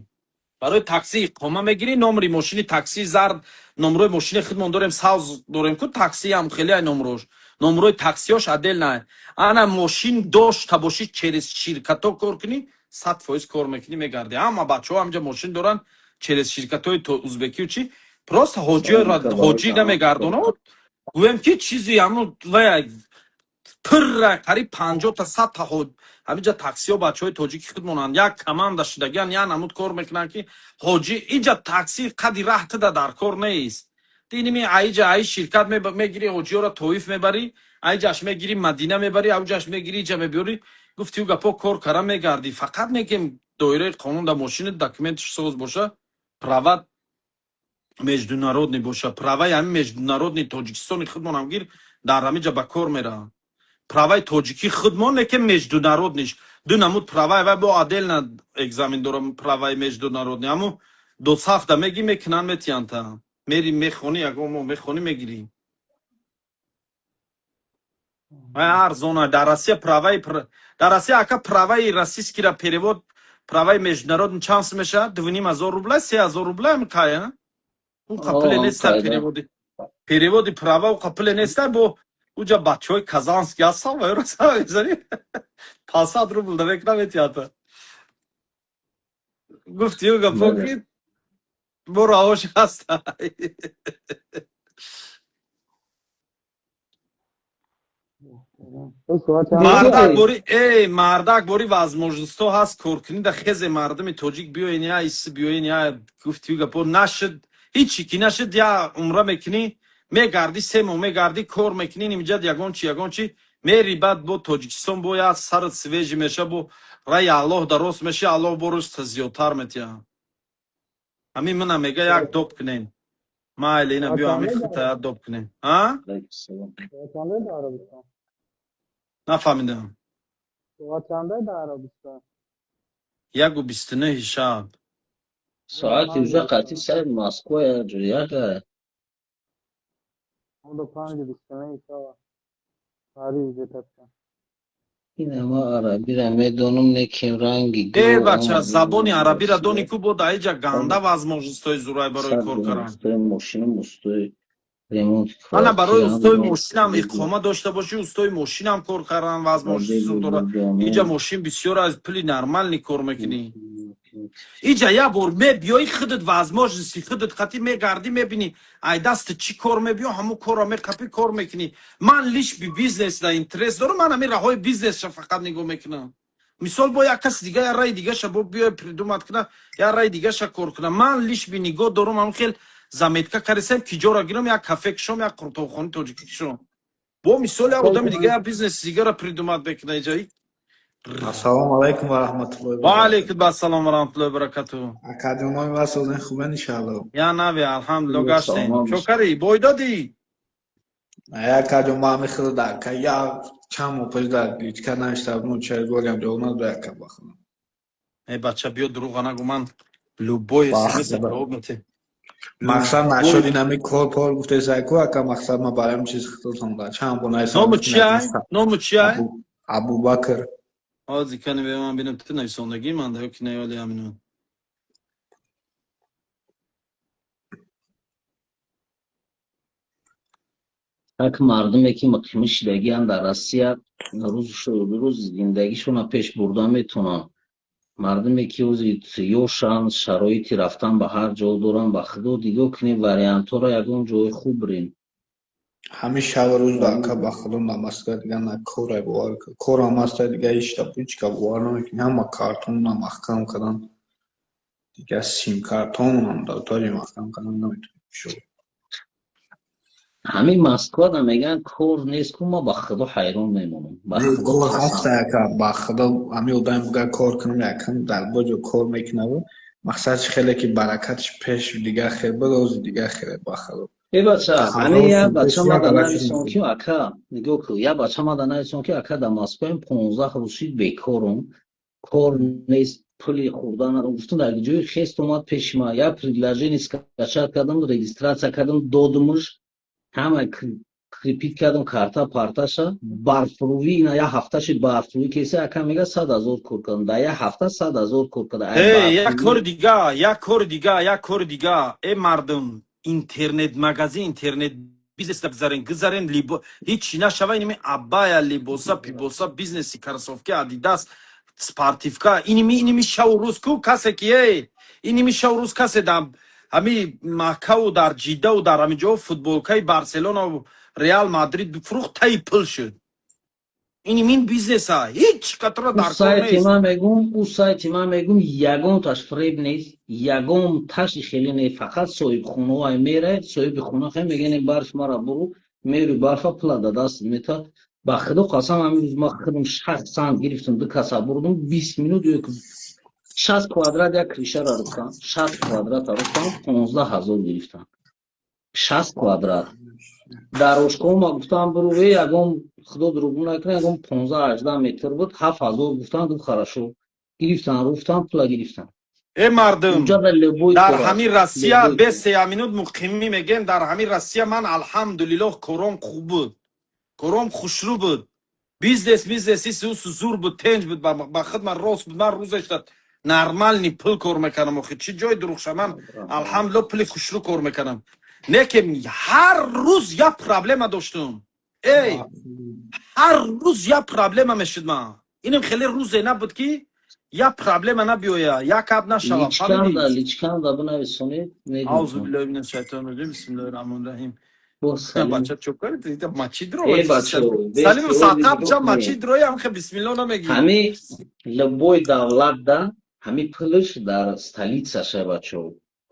Барои такси иқома мегирӣ, номери мошини такси зард, номрои мошини худмон дорем, савз дорем ку, таксиам хеле ай номрош. Номрои таксиёш отдельно. Ана мошин дошта бошӣ, через ширкато кор кунӣ, 100% кор мекунӣ, мегардӣ. Ҳама бачаҳо ҳамҷа мошин доранд, через ширкатҳои узбекию чи, просто ҳоҷиро ҳоҷӣ намегардонад. Гӯем ки чизи ҳамун вая пурра қариб 50-та 100-та ҳаминҷа таксиҳо бачаҳои тоҷики худмонанд, як команда шудагиан, як намуд кор мекунанд, ки ҳоҷӣ инҷа такси қади раҳ тида дар кор нест. Диними аиҷа аи ширкат мегирӣ, ҳоҷиёро Тоиф мебарӣ, аиҷаш мегирӣ, Мадина мебарӣ, авҷаш мегирӣ, иҷа мебиёрӣ. Гуфти ӯ гапо кор кара мегардӣ, фақат мегем доираи қонун да мошини документиш соз боша, права международный боша. Праваи ҳамин международный Тоҷикистони худмонам гир, дар ҳаминҷа ба кор мераванд. Праваи тоҷикӣ худмон неке международныйш ду намуд праваи вай бо отдельно экзамен дорам. Праваи международный ҳаму досафта меги мекунанд, метиҳанд, мери мехонӣ, ягон моҳ мехонӣ, мегирӣ. Вай арзона дар Россия. Праваи дар Россия, ака, праваи российскийра перевод, праваи международный чанд сум мешавад? 2500 рубля, 3000 рубля ами қая. Ӯ қапиле неста переводи права, ӯ қапиле неста. Бо уҷа бачаҳои казанский ҳастан ва ёро сара мезанӣ, 500 рубл да мекунам, метиҳата. Гуфти ӯ гапо ки бо равош ҳаста. Мардак бори, эй мардак бори, возможностҳо ҳаст коркунӣ да хезе мардуми тоҷик. Биёен я иси, биёен я. Гуфти ӯ гапо нашуд, ҳичи ки нашуд, я умра мекунӣ, мегардӣ, 3 моҳ мегардӣ, кор мекунӣ, нимҷад ягон чи, ягон чи мери, баъд бо Тоҷикистон бо я сарат свежий меша, бо раи Аллоҳ да рост меши, Аллоҳ бо рӯзта зиёдтар метиҳад. Ҳамин мана мега, як доб кунем, майли, ина биё, ҳамин хута як доб кунем, а нафаҳмидам. 1:29 шаб. Соати уже қатъи сари Москва яка. Ина ма арабира медонам, не кем ранги. Э бача, забони арабира дони ку, бо даиҷа ганда возможностҳои зурай барои кор кардан. Устои мошинам, устои ремонт. Ана барои устои мошинам иқома дошта бошӣ, устои мошинам кор кардан возможность зур дорад. Иҷа мошин бисёр, аз пули нормальный кор мекунӣ. Иҷа як бор мебиёи, худат возможности худат қатӣ мегардӣ, мебинӣ, ай дасти чӣ кор мебиё, ҳамун корро меқапӣ, кор мекунӣ. Ман лишь бы бизнес да интерес дорам, ман ҳамин раҳои бизнесша фақат нигоҳ мекунам. Мисол, бо як каси дига як раи дигаша бо биёй придумать куна, як раи дигаша кор куна. Ман лишь бы нигоҳ дорам, ҳамин хел заметка карисем, ки ҷора гирам, як кафе кушом, як қуртобхони тоҷикӣ кушом. Бо мисол як одами дига як бизнеси дигара придумать мекуна иҷа. Ассалому алайкум ва раҳматуллоҳи ва алайкум ассалом ва раҳматуллоҳи ва баракатуҳ. Академои ва созен хубен, иншаалло. Я нави, алҳамдулилло, гаштем. Чо кари, бой додӣ? Акаҷон, ма ҳами хеле ка як чанд моҳ пеш дар ҳеҷ навишта будам, чергорям ҷавоб надода, яка бахонам. Э бача, биё, дурӯға нагӯ, ман любой смс ҷавоб метем. Мақсад нашуд, ин ҳами кор пор гуфтесайку, ака, мақсад ма барои ҳамин чиз хитотам да чанд бор нависам. Ному чиай? Ному чиай? Абубакр. Ҳозир кани ман бинам, ту нависондагӣ ман да ё ки не, ҳамино. Так мардуме ки муқими шидагианд дар Россия, рӯз зиндагишонро пеш бурда метавонанд. Мардуме ки ҳози ёшанд, шароити рафтан ба ҳар ҷо доранд, ба худо нигоҳ кунед вариантҳоро, ягон ҷои хуб бирен. Ҳамин шабу рӯз ба ака, ба худо, на Москва дига на коре, бовар корам ҳаста, дига ҳечта ҳечка бовар намекунӣ, ҳама картонам маҳкам кардан, дига симкартонам дафтари маҳкам кардан, наметавонӣ. Ҳамин Москвада мегӯянд кор нест ку, ма ба худо ҳайрон мемонам. Ба худо кор қасам. ҳаста, ака, ба худо, ҳамин одаме буга кор кунам, якам дар боҷо кор мекунаву мақсадш хеле ки баракатш пеш дига хел буд, ҳозир дига хеле, ба худо. Э бача, ҳамин 1000 як сум пеш бача як мада алаки нависон мехӯрд. ки ака, нигоҳ кун, як бача мада нависон ки ака, дар Москваем, 15 рӯз шид бекорум, кор нест, пули хӯрдан надорам. Гуфтам, дар ҷои хест омад пеши ман, як предложение скачать кардам, регистрация кардам, додумаш, ҳама. Закрепить кардам карта парташа. Барфрӯӣ, ина як ҳафташи барфрӯӣ кеса, ака мега, 100 000 кор кардам. Дар як ҳафта 100 000 кор кардам. Ай Э, як барфрӯӣ. кори дига, як кори дига, як кори дига. Э, мардум, интернет магазин, интернет бизнес гузарен, гузарен, либо ҳичи нашава, иними абая, либоса, пибоса, бизнеси, кроссовки, Адидас, спортивка, иними шаву рӯз ку касе ки, эй, иними шаву рӯз касе дар ҳами Маккаву дар Ҷиддаву дар ҳами ҷо футболкаи Барселонаву Реал Мадрид фурӯхт, таи пул шуд. Инимин бизнеса ҳеҷ катро Ӯ дар кор сайти нест. Ман мегум, ӯ сайти ман мегум, ягонташ фреб нест, ягонташи хеле не, фақат соҳибхонаҳое мере, соҳиби хона хе мегӯян, барф мара буру, мери, барфа пула да даст мета. Ба худо қасам, ҳамин рӯз ман худам шахсан гирифтам, ду каса бурдум, 20 минут ё 60 квадрат як крышара рӯфтам, 60 квадрата рӯфтам, 15 000 гирифтам. 60 квадрат. Дар ошкома гуфтам, буру, э, ягон, худо дурӯғ накунад, ягон 15-18 метр буд, 7000 гуфтам, гуфт хорошо. Гирифтам, рӯфтам, пула гирифтам. Э, мардум, Унҷа да любой дар кор аст. ҳамин Россия Любой бе кор. 3 минут муқимӣ мегем, дар ҳамин Россия ман, алҳамдулиллоҳ, кором хуб буд, кором хушрӯ буд, бизнес исусу зур буд, тенҷ буд, ба худ ман рост буд. Ман рӯзашта нормальный пул кор мекардам. Охи, чӣ ҷои дурӯғша? Ман, алҳамдулиллоҳ, пули хушрӯ кор мекардам, не ки ҳар рӯз як проблема доштум. Эй, ҳар рӯз як проблема мешуд. Ман инам хеле рӯзе набуд, ки як проблема набиёя, як кап нашава. Личканда, личканда бинависонед, Аузу мегӯм. биллаҳи минаш шайтони раҷим, бисмиллаҳи раҳмони раҳим. Боз Салим. Бача, чо кардӣ? Мачи дро. Э, бачо, Салим сатаб ча нигоҳ мачи кунед. дрои ам хе бисмилло намегӣ. Ҳами любой давлат да ҳами пулаш дар столицаша, бачо.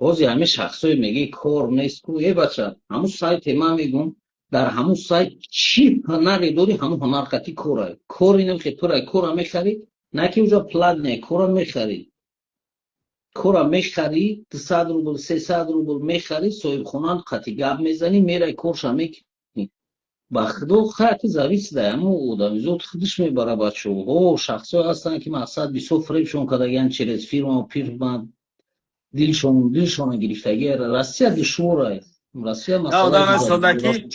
Ҳозир ҳами шахсое мегӯи кор нест ку, э, бача, ҳамун сайте ман мегӯм, дар ҳамун сайт чӣ ҳунаре дорӣ, ҳамун ҳунар қати кора. Кори намехе, тура кора мехарӣ, на ки уже платне, кора мехарӣ. Кора мехарӣ, 200 рубл, 300 рубл мехарӣ, соҳибхона қати гап мезанӣ, мерай, корша мекунӣ. Ба худо, хаяти зависит да ҳамун одамизод худаш мебара, бачо. Ҳо, шахсое ҳастанд, ки мақсад бисёр фребшон кардагиан через фирма, пирма, дилшона гирифтагӣ. Россия душвора. Россия Я масъалаи одам нестонда ки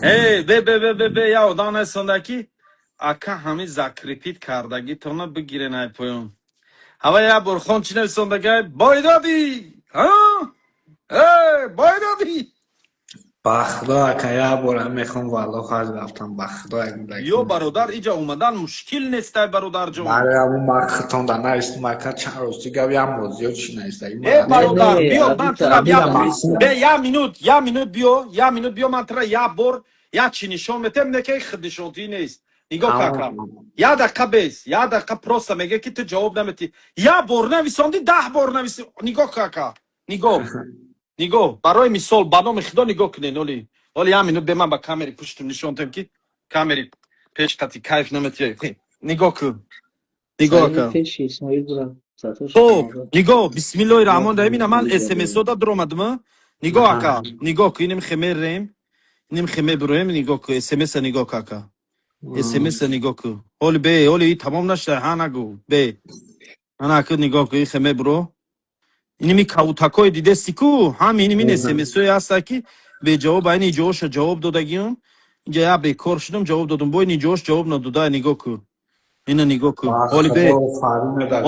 э, бе, бе, бе, бе, бе, я одам нестонда ки ака, ҳами закрепить кардагитона бигирен ай поён. Ҳава я борхон чӣ нависондагай? Бойдодӣ? Ҳа? Э, бойдодӣ? Ба худо, ака, як бора мехом, валло, ҳаҷ рафтам, ба худо, як муддат. Ё бародар, иҷа омадан мушкил нестай, бародарҷон. Барои ҳамун ман хитонда навистум, ака, чанд рости гап, як моҳ зиёд чӣ навистагӣ. Э, бародар, Не, биё, ман Адита, тура Адита, бе, як минут, як минут биё, як минут биё, ман тура як бор як чӣ нишон метем, не ки худнишонтӣ нест. Нигоҳ кака. Як дақиқа бес, як дақиқа, просто меге ки ту ҷавоб наметӣ. Як бор нависонди, 10 бор нависи. Нигоҳ кака. Нигоҳ. Нигоҳ. Барои мисол, ба номи Худо, нигоҳ кунед, оли. Оли, як минут бе, ман ба камери пуштум нишон тем, ки камери пеш қати кайф наметӣ. Нигоҳ кун. Нигоҳ Салими кун. пеши Исмоил бура. Сатош. Хоб, нигоҳ, бисмиллоҳи раҳмони раҳим, ина ман СМС да дуромадам. Нигоҳ ака, нигоҳ кун, иним хемерем, иним хеме бироем, нигоҳ кун, СМС нигоҳ кака. СМС нигоҳ кун. Ҳоли бе, ҳоли и тамом нашуда, ҳа нагу, бе. Ана ку нигоҳ кун, и хеме биро. Иними кавутакҳои дидести ку, ҳами иними СМС-ое ҳаста, ки беҷавоб, айни ҷоҳоша ҷавоб додагиам. Инҷа як бекор шудам, ҷавоб додам. Бо ини ҷоҳош ҷавоб надода, нигоҳ кун. Ина нигоҳ кун. Ҳоли бе.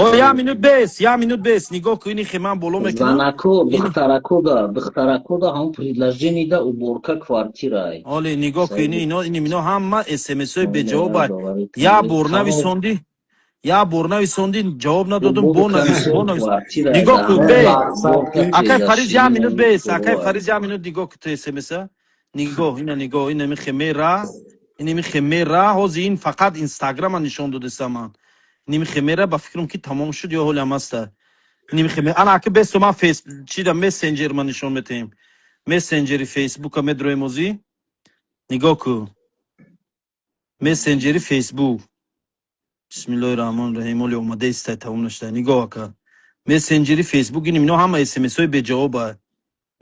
О, як минут бес, як минут бес. Нигоҳ кун, ини хе ман боло мекунам. Занако, духтарако да ҳамун предложение да уборка квартира. Ҳоли нигоҳ кун, ини ино, ини мино ҳама СМС-ҳои беҷавоб. Як бор нависондӣ, як бор нависондӣ, ҷавоб надодум, бо навис, бо навис. Нигоҳ кун, бе. Акай Фариз, як минут бес, акай Фариз, як минут, нигоҳ кун ту СМС-а. Нигоҳ, ина нигоҳ, ина михе мера, ина михе мера, ҳозир ин фақат Инстаграма нишон додеста ман. Ини михе мера, ба фикрам ки тамом шуд ё ҳоли ҳам ҳаста. Ини михе мера, ана аки бесто ман фейс, чида, мессенҷер ма нишон метаҳем. Мессенҷери Фейсбука медроем озӣ. Нигоҳ кун. Мессенҷери Фейсбук. Бисмиллоҳи раҳмони раҳим, ҳоли омада истай, тамом нашуда. Нигоҳ ака. Мессенҷери Фейсбук, ин мино ҳама СМС-ҳои беҷавоба.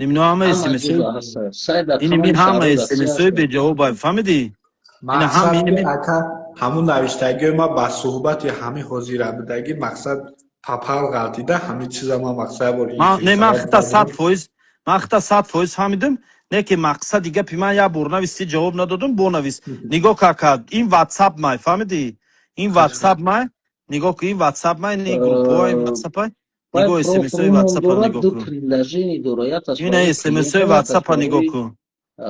Ин мино ҳама СМС-ҳои ин мин ҳама СМС-ҳои беҷавоба. Фаҳмидӣ? Ина ҳам ин мин ака, ҳамун навиштагиҳои ма ба суҳбати ҳамин ҳозира будагӣ, мақсад папал ғалтида, ҳамин чиза ма мақсад бор. Ман не, ман хита 100%, ман хита 100% фаҳмидам. Не ки мақсади гапи ман як бор нависти, ҷавоб надодум, бонавис. Нигоҳ кака, ин WhatsApp май, фаҳмидӣ? Ин WhatsApp май, нигоҳ ку, ин WhatsApp май, не группаҳои WhatsApp ай. Нигоҳ, смсҳои WhatsApp нигоҳ кун. Ина смсҳои WhatsApp нигоҳ кун.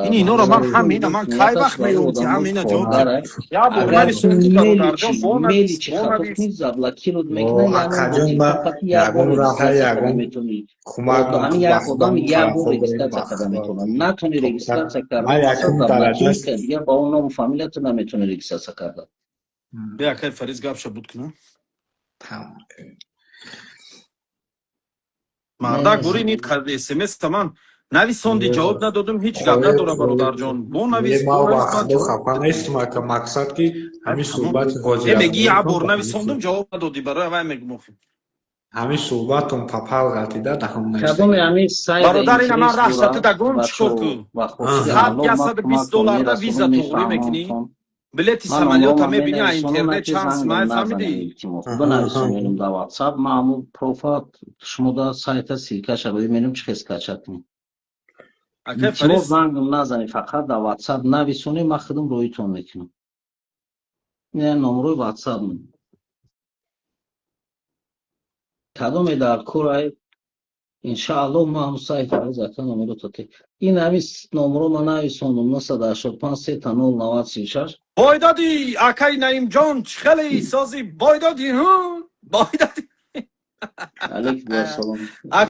Ин иноро ман ҳамина ман кай вақт меём, ки ҳамина ҷавоб як бор нависонди, бародарҷон, бонавис, бонавис. Акаҷон, ма ягон раҳа, ягон кӯмак. Ҳамин як одам як бор регистрация карда метавонад. Натони регистрация карда, дигар ба он ному фамилияту наметавони регистрация карда. Бия, акай Фариз, гапша буд кунам. Мардак, бури нит смс ман нависонди, ҷавоб надодум, ҳеҷ гап надора, бародарҷон, бонавис. Хафа нестум, ака, мақсад ки ҳамин суҳбати ҳозир. Меги як бор нависондум, ҷавоб надодӣ, барои вай мегум. Ҳамин суҳбатон папал ғалтида даҳон. Кадоме ҳамин сайт? Бародар, ина ман раҳшати дагум, чикор ку? 100, 120 долларда виза туғрӣ мекунӣ, билети самолёта мебини, а интернет чанд сумай, фаҳмидӣ? Бинависонем дар WhatsApp, ман ҳамун профа шумо да сайта ссылкаша рӯй менем, чӣ хел скачать кунем. Илтимос, зангам назанед, фақат дар WhatsApp нависонед, ман худам роитон мекунам. Ина номерои WhatsApp. Кадоме дар корай, иншааллоҳ, ман ҳамун сайт зака номеро тоте. Ин ҳамин номеро ман нависондум: 985 000 90 36. Бойдодӣ, акай Наимҷон, чӣ хеле сози, бойдодӣ, бойдодӣ. Алейкум ассалом.